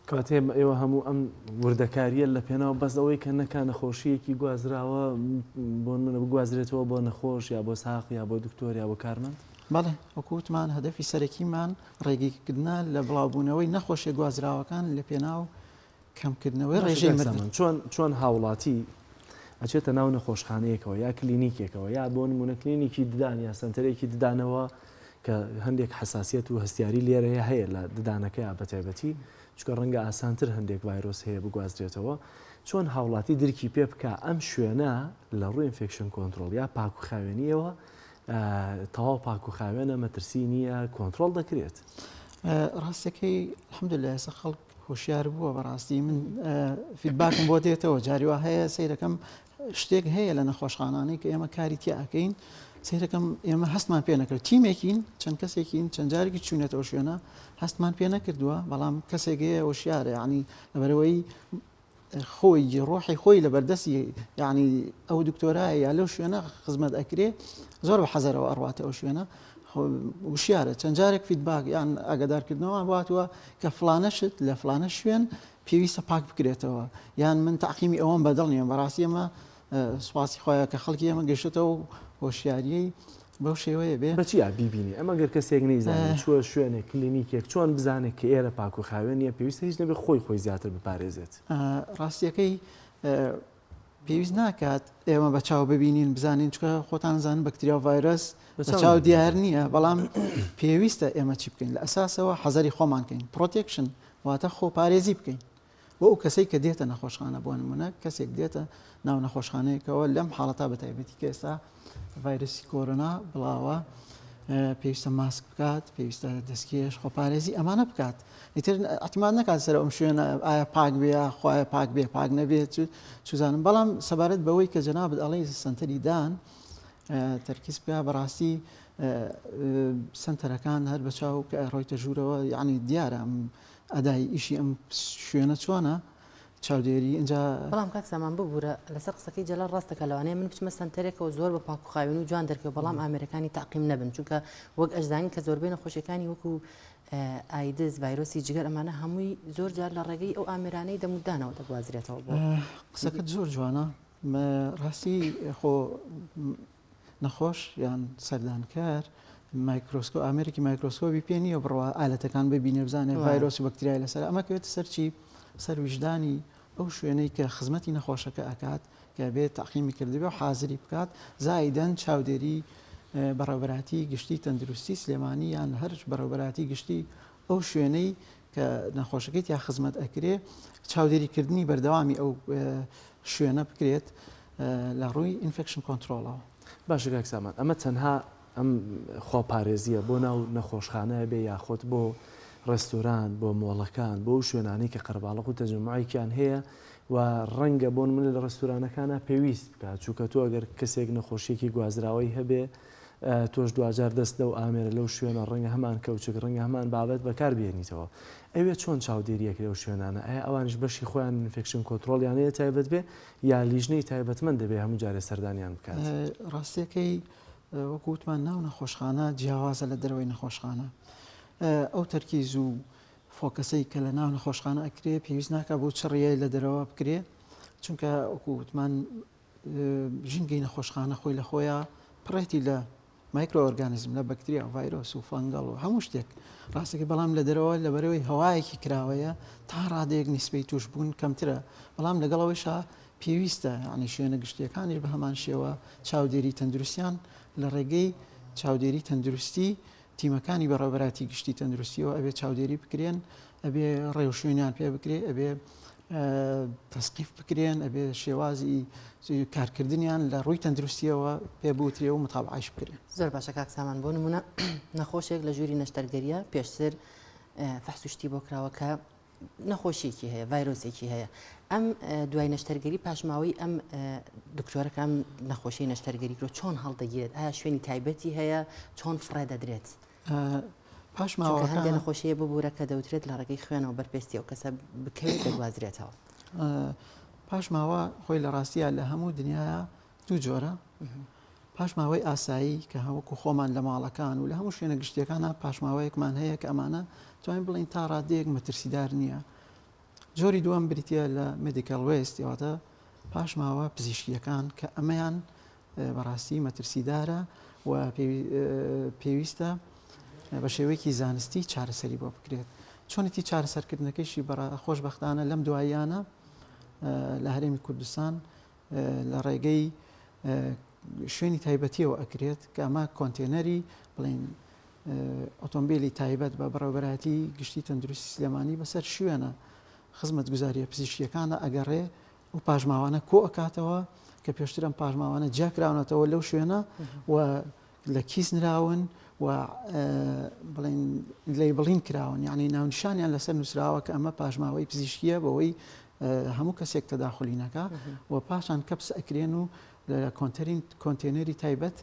کەواتە ئێوە هەموو ئەم وردەکارییە لە پێناو بەس ئەوەی کە نەکا نەخۆشییەکی گوازراوە بۆ نمونە بگوازرێتەوە بۆ نەخۆش یا بۆ ساغ یا بۆ دکتۆر یا بۆ کارمەند؟ بەڵێ وەکو وتمان هەدەفی سەرەکیمان ڕێگریکردنە لە بڵاوبوونەوەی نەخۆشیە گوازراوەکان لە پێناو کەمکردنەوەی ڕێژەی مردن. چۆن چۆن هاوڵاتی ئەچێتە ناو نەخۆشخانەیەکەوە یا کلینیکێکەوە یا بۆ نمونە کلینیکی ددان یا سەنتەرێکی ددانەوە کە هەندێک حەساسیەت و هەستیاری لێرەیە هەیە لە ددانەکەیا بەتایبەتی چونکە ڕەنگە ئاسانتر هەندێک ڤایرۆس هەیە بگوازرێتەوە چۆن هاوڵاتی درکی پێ بکا ئەم شوێنە لە ڕووی infection control یا پاک و خاوێنیەوە تەواو پاک و خاوێنە مەترسی نییە کۆنترۆڵ دەکرێت. ڕاستەکەی الحمدلله ئێستا خەڵک هۆشیار بووە بەڕاستی من feedback م بۆ دێتەوە جاری وا هەیە سەیرەکەم شتێک هەیە لە نەخۆشخانانەی کە ئێمە کاری تیا ئەکەین سەیرەکەم ئێمە هەستمان پێ نەکرد تیمێکین چەند کەسێکین چەند جارێکی چوونەتەوە شوێنە هەستمان پێ نەکردووە بەڵام کەسێک هەیە هۆشیارە یعنی لەبەرەوەی خۆی ڕۆحی خۆی لە بەردەستی یعنی ئەو دکتۆرایە یا لەو شوێنە خزمەت ئەکرێ زۆر بە حەزەرەوە ئەڕواتە ئەو شوێنە وشیارە چەند جارێک feedback یان ئاگادارکردنەوە باتوە کە فلانە شت لە فلانە شوێن پێویستە پاک بکرێتەوە یان من تاقیمی ئەوەم بەدڵ نییە بەڕاستی ئەمە سوپاسی خوایە کە خەڵکی ئێمە گەشتەوە هۆشیاریی بەو شێوەیە بێ. بە چیا بیبینی ئەمە گەر کەسێک نەیزانێت چووە شوێنێک کلینیکێک چۆن بزانێت کە ئێرە پاک و خاوێن نییە پێویستە هیچ نەبێت خۆی خۆی زیاتر بپارێزێت؟ ڕاستیەکەی پێویست ناکات ئێمە بە چاو ببینین بزانین چکە خۆتان زان بەکتریا و ڤایرەس بە چاو دیار نییە بەڵام پێویستە ئێمە چی بکەین لە ئەساسەوە حەزەری خۆمان کەین protection واتە خۆپارێزی بکەین. بۆ ئەو کەسەی کە دێتە نەخۆشخانە بۆ نمونە کەسێک دێتە ناو نەخۆشخانەیەکەوە لەم حاڵەتا بە تایبەتی کە ئێستا ڤایرۆسی کۆرۆنا بڵاوە پێویستە ماسک بکات پێویستە دەستکێش خۆپارێزی ئەمانە بکات ئیتر اعتماد نکات سەر ئەم شوێنە ئایا پاک بێ خوایە پاک بێ پاک نەبێت چزانم بەڵام سەبارەت بەوەی کە جەنابت ئەڵێ سنتەری دان تەرکیز بکە بەڕاستی سنتەرەکان هەر بە چاو کە ڕۆیتە ژوورەوە یعنی دیارە ئەم ئەدای ئیشی ئەم شوێنە چۆنە چاودێری ئینجا. بەڵام کاک سامان ببورە لەسەر قسەکەی جەلال ڕاست دەکات لەوانەیە من بچمە سەنتەرێکەوە زۆر بە پاک و خاوێن و جوان دەرکەوێت بەڵام ئامێرەکانی تەعقیم نەبن چونکە وەک ئەشزانین کە زۆربەی نەخۆشیەکانی وەکو ئایدز ڤایرۆسی جگەر ئەمانە هەمووی زۆر جار لە ڕێگەی ئەو ئامێرانەی دەمودانەوە دەگوازرێتەوە بۆ قسەکەت زۆر جوانە ڕاستی خۆ نەخۆش یان سەردانکەر مایکرۆسکۆ ئامێرێکی مایکرۆسکۆبی پێ نییە بڕوا ئالەتەکان ببینێ بزانێ ڤایرۆس و بەکتریای لەسەر ئەمە کەوێتە سەر چی سەر ویژدانی ئەو شوێنەی کە خزمەتی نەخۆشەکە ئەکات کە بێت تاقیمی کردبێ و حازری بکات زایدەن چاودێری بەڕێوەبەراتی گشتی تەندروستی سلێمانی یان هەر بەڕێوەبەراتی گشتی ئەو شوێنەی کە نەخۆشەکەی تیا خزمەت ئەکرێ چاودێریکردنی بەردەوامی ئەو شوێنە بکرێت لە ڕووی infection control ەوە. باشە کاک سامان ئەمە تەنها ئەم خواپارێزیە بۆ ناو نەخۆشخانە بێ یاخۆت بۆ ڕێستۆران بۆ مۆڵەکان بۆ ئەو شوێنانەی کە قەرەباڵغ و تەجەموعێکیان هەیە و ڕەنگە بۆ نمونە لە ڕێستورانەکانا پێویست بکات چونکە تۆ ئەگەر کەسێک نەخۆشیەکی گوازراوەی هەبێ تۆش دواجار دەست لەو ئامێرە لەو شوێنە ڕەنگە هەمان کەوچک ڕەنگە هەمان بابەت بەکار بهێنیتەوە ئەوێ چۆن چاودێری ئەکرێ ئەو شوێنانە ئایا ئەوانیش بەشی خۆیان infection control یان هەیە تایبەت بێ یا لیژنەی تایبەتمەند دەبێ هەموو جارێ سەردانیان بکات؟ ڕاستیەکەی وەکو وتمان ناو نەخۆشخانە جیاوازە لە دەرەوەی نەخۆشخانە ئەو تەرکیز و focus ەی کە لە ناو نەخۆشخانە ئەکرێ پێویست ناکە بۆ چڕیای لە دەرەوە بکرێ چونکە وەکو وتمان ژینگەی نەخۆشخانە خۆی لە خۆیان پڕێتی لە microorganism لە بەکتریا و ڤایرۆس و fungal و هەموو شتێک ڕاستەکەی بەڵام لە دەرەوە لەبەرەوەی هەوایەکی کراوەیە تا ڕادەیەک نیسبەی تووشبوون کەمترە بەڵام لەگەڵ ئەوەیشا پێویستە یعنی شوێنە گشتیەکانیش بە هەمان شێوە چاودێری تەندروستیان لە ڕێگەی چاودێری تەندروستی تیمەکانی بەڕێوەبەراتی گشتی تەندروستیەوە ئەبێ چاودێری بکرێن، ئەبێ ڕێوشوێنیان پێ بکرێ، ئەبێ تەسقیف بکرێن، ئەبێ شێوازی کارکردنیان لە ڕووی تەندروستیەوە پێ بوترێ و متابعەش بکرێن. زۆر باشە کاک سامان بۆ نمونە نەخۆشێک لە ژووری نەشتەرگەریە پێشتر فەحس و شتی بۆ کراوە کە نەخۆشیەکی هەیە ڤایرۆسێکی هەیە ئەم دوای نەشتەرگەری پاشماوەی ئەم دکتۆرەکە ئەم نەخۆشی نەشتەرگەری کرۆ چۆن هەڵدەگیرێت ئایا شوێنی تایبەتی هەیە چۆن فڕێ دەدرێت پاشماوە هەندێک نەخۆشیە ببوورە کە دەوترێت لە ڕێگەی خوێنەوە بەرپێستی ئەو کەسە بکەوێت دەگوازرێتەوە پاشماوە خۆی لە ڕاستیە لە هەموو دنیاە دوو جۆرە پاشماوەی ئاسایی کە وەکو خۆمان لە ماڵەکان و لە هەموو شوێنە گشتیەکانە پاشماوەیەکمان هەیە کە ئەمانە توانین بڵین تا ڕادەیەک مەترسیدار نییە جۆری دووەم بریتە لە medical waste واتە پاشماوە پزیشکیەکان کە ئەمەیان بەڕاستی مەترسیدارە و پێویستە بە شێوەیەکی زانستی چارەسەری بۆ بکرێت چۆنێتی چارەسەرکردنەکەیشی بەڕ خۆشببختانە لەم دواییانە لە هەرێمی کوردستان لە ڕێگەی شوێنی تایبەتیەوە ئەکرێت کە ئەمە کۆنتێنەری بڵین ئۆتۆمبیلی تایبەت بە بەڕێوەبەرایەتی گشتی تەندروستی سلێمانی بەسەر شوێنە خزمەتگوزاریە پزیشکیەکانە ئەگەڕێ و پاشماوانە کۆ ئەکاتەوە کە پێشتر ئەم پاشماوانە جیاکراونەتەوە لەو شوێنە و لە کیس نراون و بڵێن label ین کراون یعنی ناونیشانیان لەسەر نووسراوە کە ئەمە پاشماوەی پزیشکیە بەوەی هەموو کەسێک تەداخلی نەکا و پاشان کەپس ئەکرێن و لە کۆنتەرین کۆنتێنەری تایبەت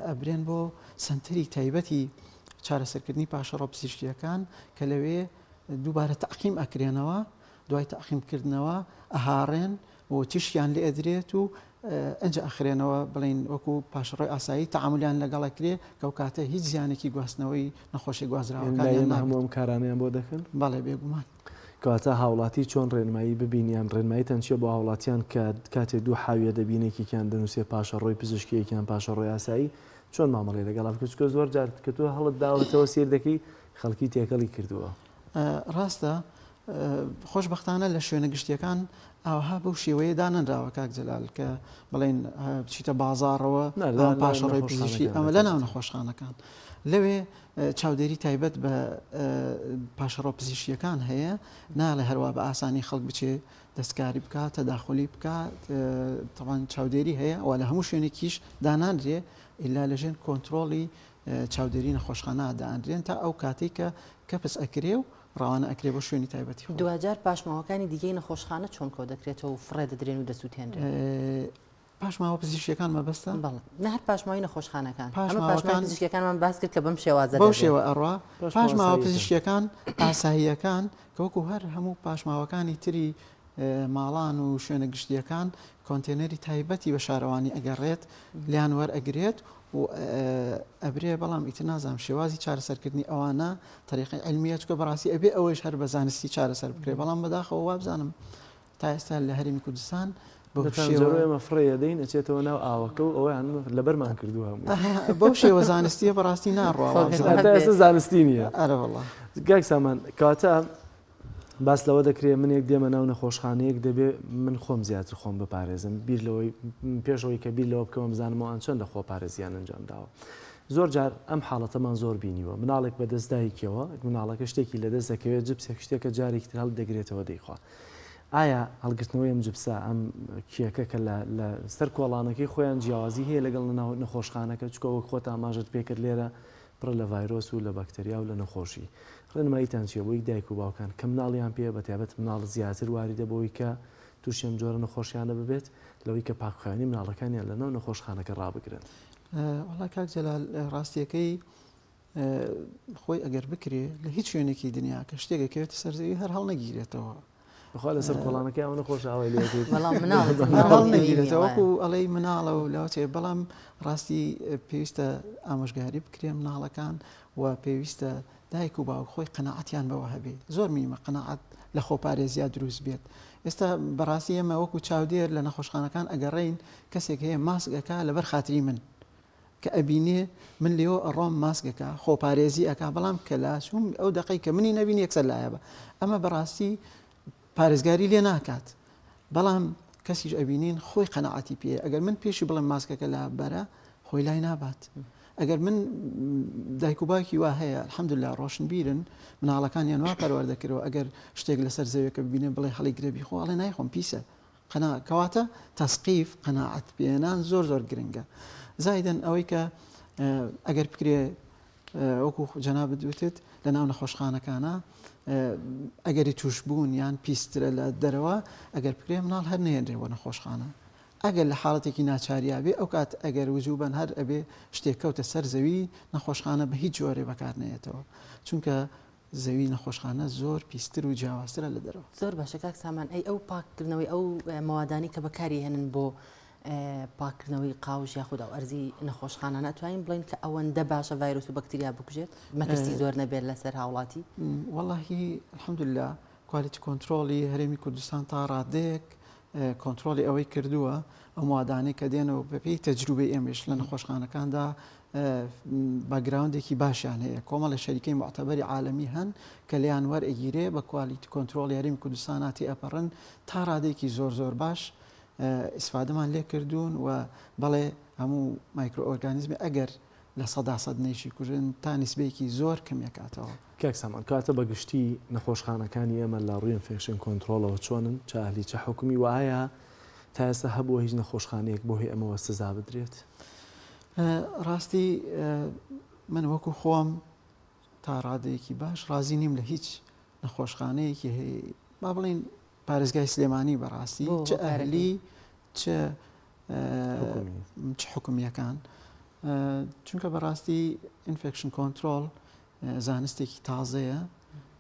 ئەبرێن بۆ سنتەری تایبەتی چارەسەرکردنی پاشەڕۆ پزیشکیەکان کە لەوێ دووبارە تەعقیم ئەکرێنەوە دوای تەعقیمکردنەوە ئەهاڕێن و تیشکیان لێ ئەدرێت و ئەنجا ئەخرێنەوە بڵێین وەکو پاشەڕۆی ئاسایی تەعامولیان لەگەڵ ئەکرێ کە ئەو کاتە هیچ زیانێکی گواستنەوەی نەخۆشی گوازراوەکانیان لای ئێمە نابێت. هەموو ئەم کارانەیان بۆ دەکەن؟ بەڵێ بێگومان. کەواتە هاوڵاتی چۆن ڕێنمایی ببین یان ڕێنماییتان چیە بۆ هاوڵاتیان کە کاتێ دوو حاویە دەبینێ یەکێکیان دەنووسێ پاشەڕۆی پزیشکی یەکیان پاشەڕۆی ئاسایی چۆن مامەڵەی لەگەڵا بکرێت چونکە زۆر جار کە تۆ هەڵت داوەتەوە سەیر دەکەی خەڵکی تێکەڵی کردووە. ڕاستە. خۆشبەختانە لە شوێنە گشتیەکان ئاوها بەو شێوەیە دانەنراوە کاک جەلال کە بڵێن بچیتە بازاڕەوە پاشەڕۆی پزیشکی ئەمە لە ناو نەخۆشخانەکان لەوێ چاودێری تایبەت بە پاشەڕۆ پزیشکیەکان هەیە ناڵێ هەروە بە ئاسانی خەڵک بچێ دەستکاری بکات تەداخلی بکات تەوان چاودێری هەیە و لە هەموو شوێنێکیش دانانرێ ئللا لەژێن کۆنتترۆڵی چاودێری نەخۆشخانە دانرێن تا ئەو کاتێک کە کەپس ئەکرێ و ڕەوانە ئەکرێ بۆ شوێنی تایبەتی خۆی. دواجار پاشماوەکانی دیکەی نەخۆشخانە چۆن کۆدەکرێتەوە و فڕێ دەدرێن و دەسووتێنرێن؟ پاشماوە پزیشکیەکان مەبەستە؟ بەڵێ نە هەر پاشماوەی نەخۆشخانەکان. ئەمە پاشماوەی پزیشکیەکانمان باس کرد کە بەم شێوازە بەو شێوە ئەڕوا. پاشماوە پزیشکیەکان ئاساییەکان کە وەکو هەر هەموو پاشماوەکانی تری ماڵان و شوێنە گشتیەکان کۆنتێنەری تایبەتی بە شارەوانی ئەگەڕێت لیان وەرئەگرێت و ئەبرێ بەڵام ئیتر نازانم شێوازی چارەسەرکردنی ئەوانە تەریقی عیلمیە چکە بەڕاستی ئەبێ ئەوەیش هەر بە زانستی چارەسەر بکرێ بەڵام بەداخەوە وابزانم تا ئێستا لە هەرێمی کوردستان بەو شێوە ئێمە فڕێ دەین ئەچێتەوە ناو ئاوەکە و ئەویان لەبەرمان کردووە هەموو بەو شێوە زانستیە بەڕاستی ناڕوا تا ئێستا زانستی نییە ئەرە وەڵا کاک سامان کەواتە باس لەوە دەکرێت منێک دێمە ناو نەخۆشخانەیەک دەبێ من خۆم زیاتر خۆم بپارێزم بیر لەوەی پێشەوەی کە بیر لەوە بکەمە بزانم ئەوان چەند لە خۆپارێزیان ئەنجام داوە زۆر جار ئەم حاڵەتەمان زۆر بینیوە مناڵێک بە دەست دایکیەوە مناڵەکە شتێکی لە دەست دەکەوێت جپسێک شتێکە جارێکی تر هەڵدەگرێتەوە دەیخوا ئایا هەڵگرتنەوەی ئەم جپسە ئەم کێکە کە لە سەر کۆڵانەکەی خۆیان جیاوازی هەیە لەگەڵ نەخۆشخانەکە چکە وەک خۆت ئاماژەت پێکرد لێرە پڕە لە ڤایرۆس و لە بەکتەریا و لە نەخۆشی. ڕێنماییتان چیە بۆی دایک و باوکان کە مناڵیان پێیە بە تایبەت مناڵ زیاتر واریدە بۆی کە توشی ئەم جۆرە نەخۆشیانە ببێت لەوەی کە پاکوخاوێنی مناڵەکانیان لە ناو نەخۆشخانەکە ڕابگرن؟ وەڵا کاک جەلال ڕاستیەکەی خۆی ئەگەر بکرێ لە هیچ شوێنێکی دنیا کە شتێک ئەکەوێتە سەر زەوی هەر هەڵنەگیرێتەوە. بەخوا لەسەر کۆڵانەکەی ئەوەنە خۆش ئاوای لێ دێت. بەڵام مناڵ هەڵنەگیرێتەوە وەکو ئەڵێی مناڵە و لەوەچێ بەڵام ڕاستی پێویستە ئامۆژگاری بکرێن مناڵەکان و پێویستە دایک و باوک خۆی قەناعەتیان بەوە هەبێ زۆر میمە قەناعەت لە خۆپارێزیا دروست بێت ئێستا بەڕاستی ئێمە وەکو چاودێر لە نەخۆشخانەکان ئەگەڕێین کەسێک هەیە ماسک ئەکا لەبەر خاتری من کە ئەبینێ من لێوە ئەڕۆم ماسک ئەکا خۆپارێزی ئەکا بەڵام کە لاچووم ئەو دەقەی کە منی نەبینی یەکسەر لایە بە ئەمە بەڕاستی پارێزگاری لێ ناکات بەڵام کەسیش ئەبینین خۆی قەنەعەتی پێ ئەگەر من پێشی بڵێم ماسکەکە لا بەرە خۆی لای نابات ئەگەر من دایک و باوکی وا هەیە الحەمدلله ڕۆشنبیرن مناڵەکانیان وا پەروەردە کردووە ئەگەر شتێک لەسەر زەویەکە ببینێ بڵێ هەڵی گرە بیخۆ ئەڵێ نایخۆم پیسە قەنا کەواتە تەسقیف قەناعەت پێنان زۆر زۆر گرنگە زایدەن ئەوەی کە ئەگەر بکرێ وەکو جەنابت وتت لە ناو نەخۆشخانەکانە ئەگەری توشببوون یان پیسترە لە دەرەوە ئەگەر بکرێ مناڵ هەر نێنرێ بۆ نەخۆشخانە ئەگەر لە حاڵەتێکی ناچاریا بێ ئەو کات ئەگەر وجوبەن هەر ئەبێ شتێک کەوتە سەر زەوی نەخۆشخانە بە هیچ جۆرێ بەکار نەیەتەوە چونکە زەوی نەخۆشخانە زۆر پیستر و جیاوازترە لە دەرەوە. زۆر باشە کاک سامان ئەی ئەو پاککردنەوەی ئەو مەوادانەی کە بەکاری هێنن بۆ پاککردنەوەی قاوش یاخود ئەو ئەرزی نەخۆشخانانە ئەتوانین بڵێین کە ئەوەندە باشە ڤایرۆس و بەکتریا بکوژێت مەترسی زۆر نەبێت لەسەر هاوڵاتی؟ وەڵاهی الحمدللە quality control ی هەرێمی کوردستان تا ڕادەیەک کۆنترۆڵی ئەوەی کردووە ئەو موادانەی کە دێنەوە بەپێی تەجروبەی ئێمەش لە نەخۆشخانەکاندا background ێکی باشیان هەیە کۆمەڵە شەریکەی معتەبەری عالەمی هەن کە لێیان وەرئەگیرێ بە quality control ی هەرێمی کوردستانا تێئەپەڕن تا ڕادەیەکی زۆر زۆر باش ئیسفادەمان لێ کردوون و بەڵێ هەموو microorganism ی ئەگەر 100% نەیشی کوژن تا نیسبەیەکی زۆر کەمیەکاتەوە. کاک سامان کەواتە بە گشتی نەخۆشخانەکانی ئێمە لە ڕووی infection control ەوە چۆنن چ ئەهلی چ حکومی وە ئایا تا ئێستا هەبووە هیچ نەخۆشخانەیەک بۆ هۆی ئەمەوە سزا بدرێت؟ ڕاستی من وەکو خۆم تا ڕادەیەکی باش ڕازی نیم لە هیچ نەخۆشخانەیەکی با بڵین پارێزگای سلێمانی بەڕاستی چ ئەهلی چ چ حکومیەکان چونکە بەڕاستی infection control زانستێکی تازەیە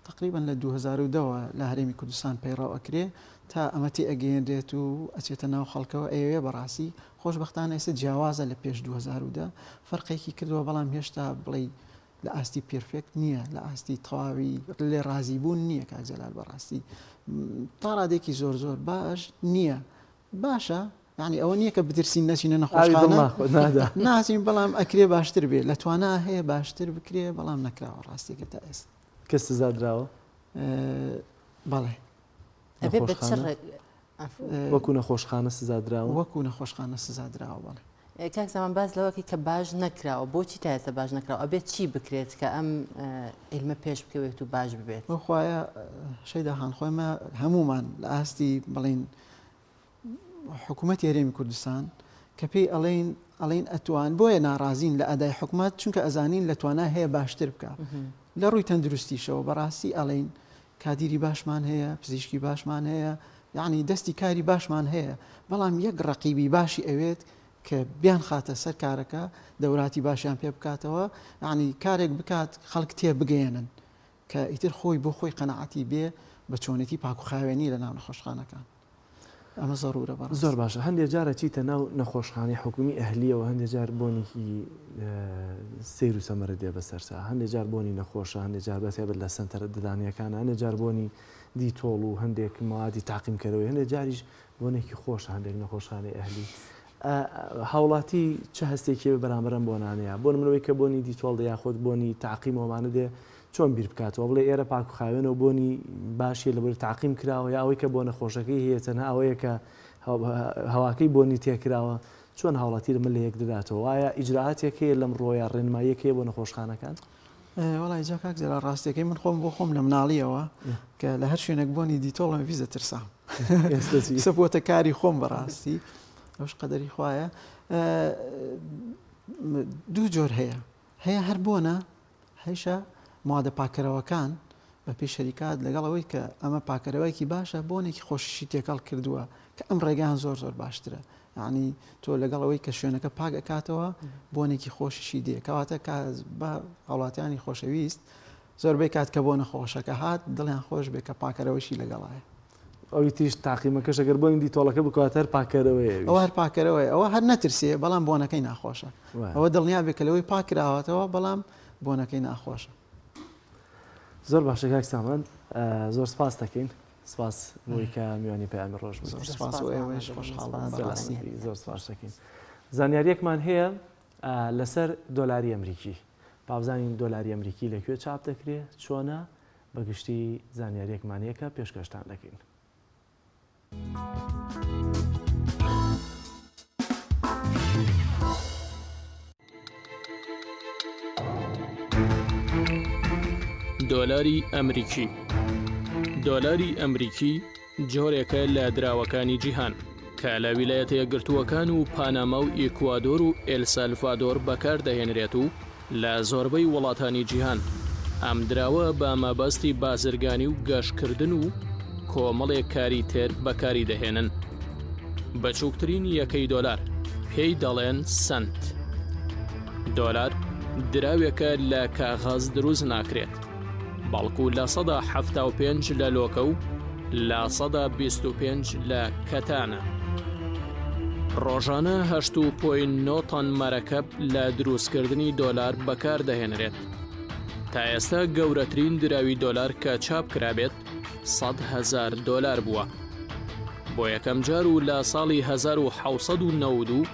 تەقریبەن لە 2010 وە لە هەرێمی کوردستان پەیڕەو ئەکرێ تا ئەمە تێ ئەگەیەنرێت و ئەچێتە ناو خەڵکەوە ئەیەوێ بەڕاستی خۆشبەختانە ئێستا جیاوازە لە پێش 2010 فەرقێکی کردووە بەڵام هێشتا بڵێی لە ئاستی perfect نییە لە ئاستی تەواوی لێ ڕازی بوون نییە کاک جەلال بەڕاستی تا ڕادێکی زۆر زۆر باش نییە باشە یانی ئەوە نییە کە بترسین نەچینە نەخۆشخانە ناچین بەڵام ئەکرێ باشتر بێ لە توانا هەیە باشتر بکرێ بەڵام نەکراوە ڕاستیەکە تا ئێستا کەس سزا دراوە؟ بەڵێ. ئەبێ بە چ نەخۆشخانە؟ ڕێ عەفو. وەکو نەخۆشخانە سزا دراون؟ وەکو نەخۆشخانە سزا دراوە بەڵێ. کاک سامان باس لەوەکەی کە باش نەکراوە بۆچی تا ئێستا باش نەکراوە ئەبێت چی بکرێت کە ئەم عیلمە پێش بکەوێت و باش ببێت؟ بەخوایە شەیدا خان خۆی ئێمە هەموومان لە ئاستی بڵین حکوومەتی هەرێمی کوردستان کە پێی ئەڵێین ئەڵێین ئەتوان بۆیە ناڕازین لە ئەدای حکومەت چونکە ئەزانین لە توانا هەیە باشتر بکە لە ڕووی تەندروستیشەوە بەڕاستی ئەڵێین کادیری باشمان هەیە پزیشکی باشمان هەیە یعنی دەستی کاری باشمان هەیە بەڵام یەک ڕقیبی باشی ئەوێت کە بیان خاتە سەر کارەکە دەوراتی باشیان پێ بکاتەوە یعنی کارێک بکات خەڵک تێ بگەیەنن کە ئیتر خۆی بۆ خۆی قەناعەتی بێ بە چۆنێتی پاکوخاوێنی لە ناو نەخۆشخانەکان. ئەمە زەرورە بەڕاستی. زۆر باشە هەندێ جار ئەچیتە ناو نەخۆشخانەی حکومی ئەهلیەوە هەندێ جار بۆنێکی سەیر و سەمەرە دێ بەسەرتا هەندێ جار بۆنی نەخۆشە هەندێ جار بەتایبەت لە سەنتەرە ددانیەکان هەندێ جار بۆنی دیتۆڵ و هەندێک موادی تاقیمکەرەوەی هەندێ جاریش بۆنێکی خۆشە هەندێک نەخۆشخانەی ئەهلی هاوڵاتی چ هەستێکی هەیە بەرامبەر ئەم بۆنانەیە بۆ نمونەوەی کە بۆنی دیتۆڵ دێ یاخود بۆنی تاقیم ئەوانە دێ چۆن بیر بکاتەوە بڵێ ئێرە پاک و خاوێنە و بۆنی باشیە لەبەر تاقیم کراوە یا ئەوەی کە بۆنە خۆشەکەی هەیە تەنها ئەوەیە کە هەواکەی بۆنی تێکراوە چۆن هاوڵاتی لەمە لە یەک دەداتەوە ئایا ئیجرائاتێک هەیە لەم ڕۆیە ڕێنماییەک هەیە بۆ نەخۆشخانەکان؟ وەڵای جا کاک جەلال ڕاستیەکەی من خۆم بۆ خۆم لە مناڵیەوە کە لە هەر شوێنێک بۆنی دیتۆڵم ویزە ترسام ئێستا بۆتە کاری خۆم بەڕاستی ئەوش قەدەری خوایە دوو جۆر هەیە هەیە هەر بۆنە هەیشە موادە پاکەرەوەکان بە پێی شەریکات لەگەڵ ئەوەی کە ئەمە پاکەرەوەیەکی باشە بۆنێکی خۆشیشی تێکەڵ کردووە کە ئەم ڕێگان زۆر زۆر باشترە یعنی تۆ لەگەڵ ئەوەی کە شوێنەکە پاک ئەکاتەوە بۆنێکی خۆشیشی دێ کەواتە کە بە هاوڵاتیانی خۆشەویست زۆربەی کات کە بۆ نەخۆشەکە هات دڵیان خۆش بێ کە پاکەرەوەشی لەگەڵایە ئەوی تریش تاقیمەکەش ئەگەر بۆنی دیتۆڵەکە بکات هەر پاکەرەوەیە ئەوە هەر پاکەرەوەی ئەوە هەر نەترسێ بەڵام بۆنەکەی ناخۆشە ئەوە دڵنیا بێ کە لەوەی پاکراوەتەوە بەڵام بۆنەکەی ناخۆشە. زۆر باشە کاک سامان زۆر سپاس دەکەین سپاس بۆی کە میوانی پەیامی ڕۆژ بوویت. زۆر سپاس بۆ ئێوەش خۆشحاڵم بەڕاستی. زۆر سپاس دەکەین. زانیاریەکمان هەیە لەسەر دۆلاری ئەمریکی با بزانین دۆلاری ئەمریکی لە کوێ چاپ دەکرێ چۆنە بەگشتی زانیاریەکمان هەیە کە پێشکەشتان دەکەین. دۆلاری ئەمریکی دۆلاری ئەمریکی جۆرێکە لە دراوەکانی جیهان کە لە ویلایەتە یەکگرتووەکان و پاناما و ئیکوادۆر و ئێلسالڤادۆر بەکاردەهێنرێت و لە زۆربەی وڵاتانی جیهان ئەم دراوە بە مەبەستی بازرگانی و گەشتکردن و کۆمەڵێک کاری تر بەکاری دەهێنن. بچووکترین یەکەی دۆلار پێی دەڵێن سەنت. دۆلار دراوێکە لە کاغەز دروست ناکرێت، بەڵکو 75% لە لۆکە و 25% لە کەتانە. ڕۆژانە هەشت و point نۆ تەن مەرەکەب لە دروستکردنی دۆلار بەکار دەهێنرێت. تا ئێستا گەورەترین دراوی دۆلار کە چاپ کرابێت 100 هەزار دۆلار بووە. بۆ یەکەم جار و لە ساڵی 1792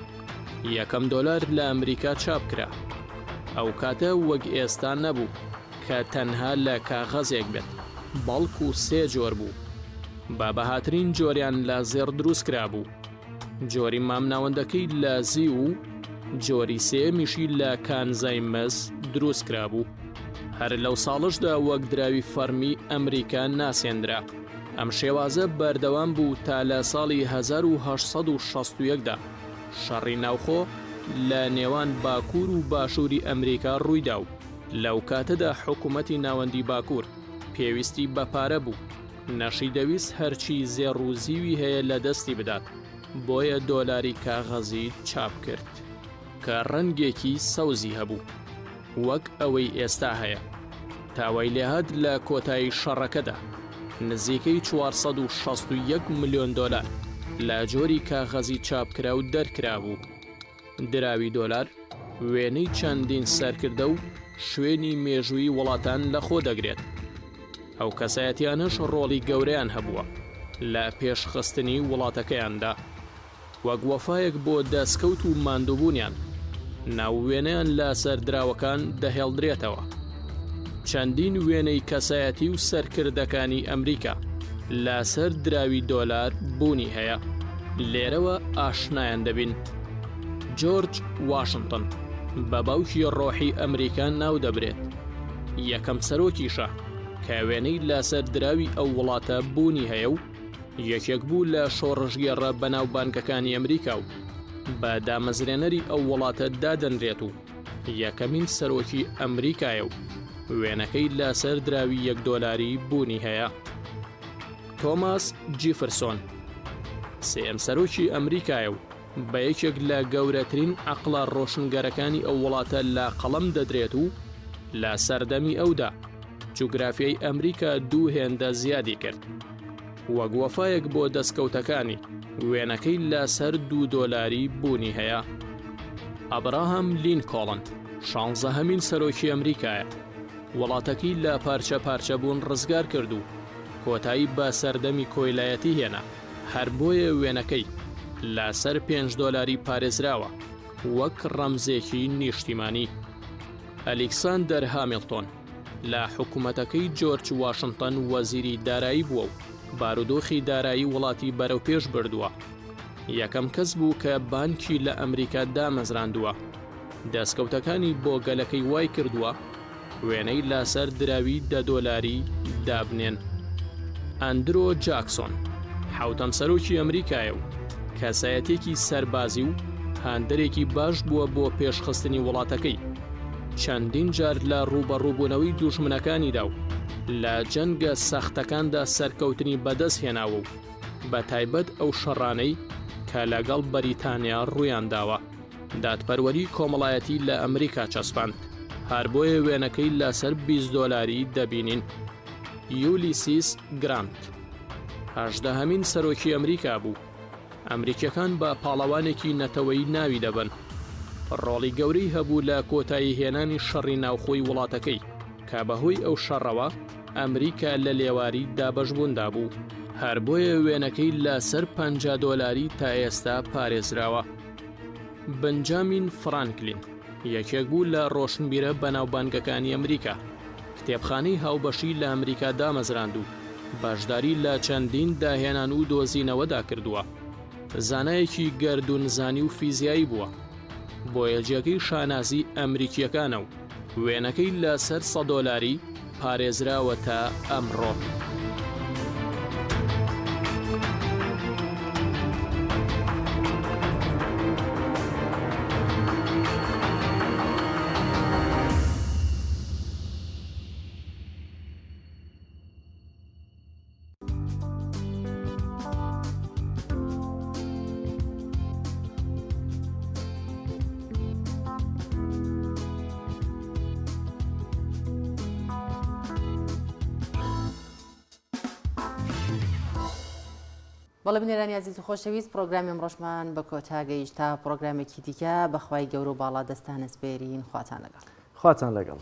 یەکەم دۆلار لە ئەمریکا چاپ کرا. ئەو کاتە وەک ئێستا نەبوو کە تەنها لە کاغەزێک بێت، بەڵکو سێ جۆر بوو. بە بەهاترین جۆریان لە زێڕ دروست کرابوو. جۆری مامناوەندەکەی لە زیو و جۆری سێیەمیشی لە کانزای مس دروست کرابوو. هەر لەو ساڵەشدا وەک دراوی فەڕمی ئەمریکا ناسێندرا. ئەم شێوازە بەردەوام بوو تا لە ساڵی 1861 دا شەڕی ناوخۆ لە نێوان باکوور و باشووری ئەمریکا ڕوویدا و لەو کاتەدا حکوومەتی ناوەندی باکوور پێویستی بە پارە بوو. نەشیدەویست هەرچی زێڕ و زیوی هەیە لە دەستی بدات، بۆیە دۆلاری کاغەزی چاپ کرد. کە ڕەنگێکی سەوزی هەبوو، وەک ئەوەی ئێستا هەیە. تا وای لێهات لە کۆتایی شەڕەکەدا، نزیکەی 461 ملیۆن دۆلار لە جۆری کاغەزی چاپکراو دەرکرابوو. دراوی دۆلار وێنەی چەندین سەرکردە و شوێنی مێژوویی وڵاتان لەخۆ دەگرێت. ئەو کەسایەتیانەش ڕۆڵی گەورەیان هەبووە لە پێشخستنی وڵاتەکەیاندا. وەک وەفایەک بۆ دەستکەوت و ماندووبوونیان، ناو و وێنەیان لە سەر دراوەکان دەهێڵدرێتەوە. چەندین وێنەی کەسایەتی و سەرکردەکانی ئەمریکا. لەسەر دراوی دۆلار بوونی هەیە. لێرەوە ئاشنایان دەبین. جۆرج واشنتن بە باوکی ڕۆحی ئەمریکا ناودەبرێت. یەکەم سەرۆکیشە کە وێنەی لەسەر دراوی ئەو وڵاتە بوونی هەیە و یەکێک بوو لە شۆڕشگێڕە بەناوبانگەکانی ئەمریکا و بە دامەزرێنەری ئەو وڵاتە دادەنرێت و یەکەمین سەرۆکی ئەمریکایە و وێنەکەی لەسەر دراوی یەک دۆلاری بوونی هەیە. تۆماس جیفرسۆن سێیەم سەرۆکی ئەمریکایە و بە یەکێک لە گەورەترین عەقڵە ڕۆشنگەرەکانی ئەو وڵاتە لە قەڵەم دەدرێت و لە سەردەمی ئەودا جوگرافیای ئەمریکا دوو هێندە زیادی کرد. وەک وەفایەک بۆ دەستکەوتەکانی، وێنەکەی لەسەر دوو دۆلاری بوونی هەیە. ئەبراهام لینکۆڵن شانزەهەمین سەرۆکی ئەمریکایە، وڵاتەکەی لە پارچە پارچەبوون ڕزگار کرد و کۆتایی بە سەردەمی کۆیلایەتی هێنا، هەر بۆیە وێنەکەی لەسەر پێنج دۆلاری پارێزراوە وەک ڕەمزێکی نیشتیمانی. ئەلیکساندەر هامیڵتۆن لە حکومەتەکەی جۆرج واشنتن وەزیری دارایی بووە و بارودۆخی دارایی وڵاتی بەرەوپێش بردووە. یەکەم کەس بوو کە بانکی لە ئەمریکا دامەزراندووە. دەستکەوتەکانی بۆ گەلەکەی وای کردووە وێنەی لەسەر دراوی دە دۆلاری دابنێن. ئەندرۆ جاکسۆن، حەوتەم سەرۆکی ئەمریکایە و کەسایەتیەکی سەربازی و هاندەرێکی باش بووە بۆ پێشخستنی وڵاتەکەی. چەندین جار لە ڕووبەڕووبوونەوەی دوژمنەکانیدا و لە جەنگە سەختەکاندا سەرکەوتنی بەدەست هێناوە و بە تایبەت ئەو شەڕانەی کە لەگەڵ بەریتانیا ڕوویانداوە. دادپەروەری کۆمەڵایەتی لە ئەمریکا چەسپاند، هەر بۆیە وێنەکەی لەسەر 20 دۆلاری دەبینین. یولیسیس گرانت هەژدەهەمین سەرۆکی ئەمریکا بوو. ئەمریکیەکان بە پاڵەوانێکی نەتەوەیی ناوی دەبەن. ڕۆڵی گەورەی هەبوو لە کۆتایی هێنانی شەڕی ناوخۆی وڵاتەکەی کە بەهۆی ئەو شەڕەوە ئەمریکا لە لێواری دابەشبووندا بوو. هەر بۆیە وێنەکەی لەسەر 50 دۆلاری تا ئێستا پارێزراوە. بنجامین فرانکلین یەکێک بوو لە ڕۆشنبیرە بەناوبانگەکانی ئەمریکا. کتێبخانەی هاوبەشی لە ئەمریکا دامەزراند و بەشداری لە چەندین داهێنان و دۆزینەوەدا کردووە. زانایەکی گەردوونزانی و فیزیایی بووە. بۆیە جێگەی شانازی ئەمریکییەکانە و وێنەکەی لە سەر سە دۆلاری پارێزراوە تا ئەمڕۆ. بەڵێ بینەرانی ئازیز و خۆشەویست پرۆگرامی ئەمڕۆشمان بە کۆتا گەیشت تا پرۆگرامێکی دیکە بەخوای گەورە و باڵا دەستان ئەسپێرین خواتان لەگەڵ خواتان لەگەڵ.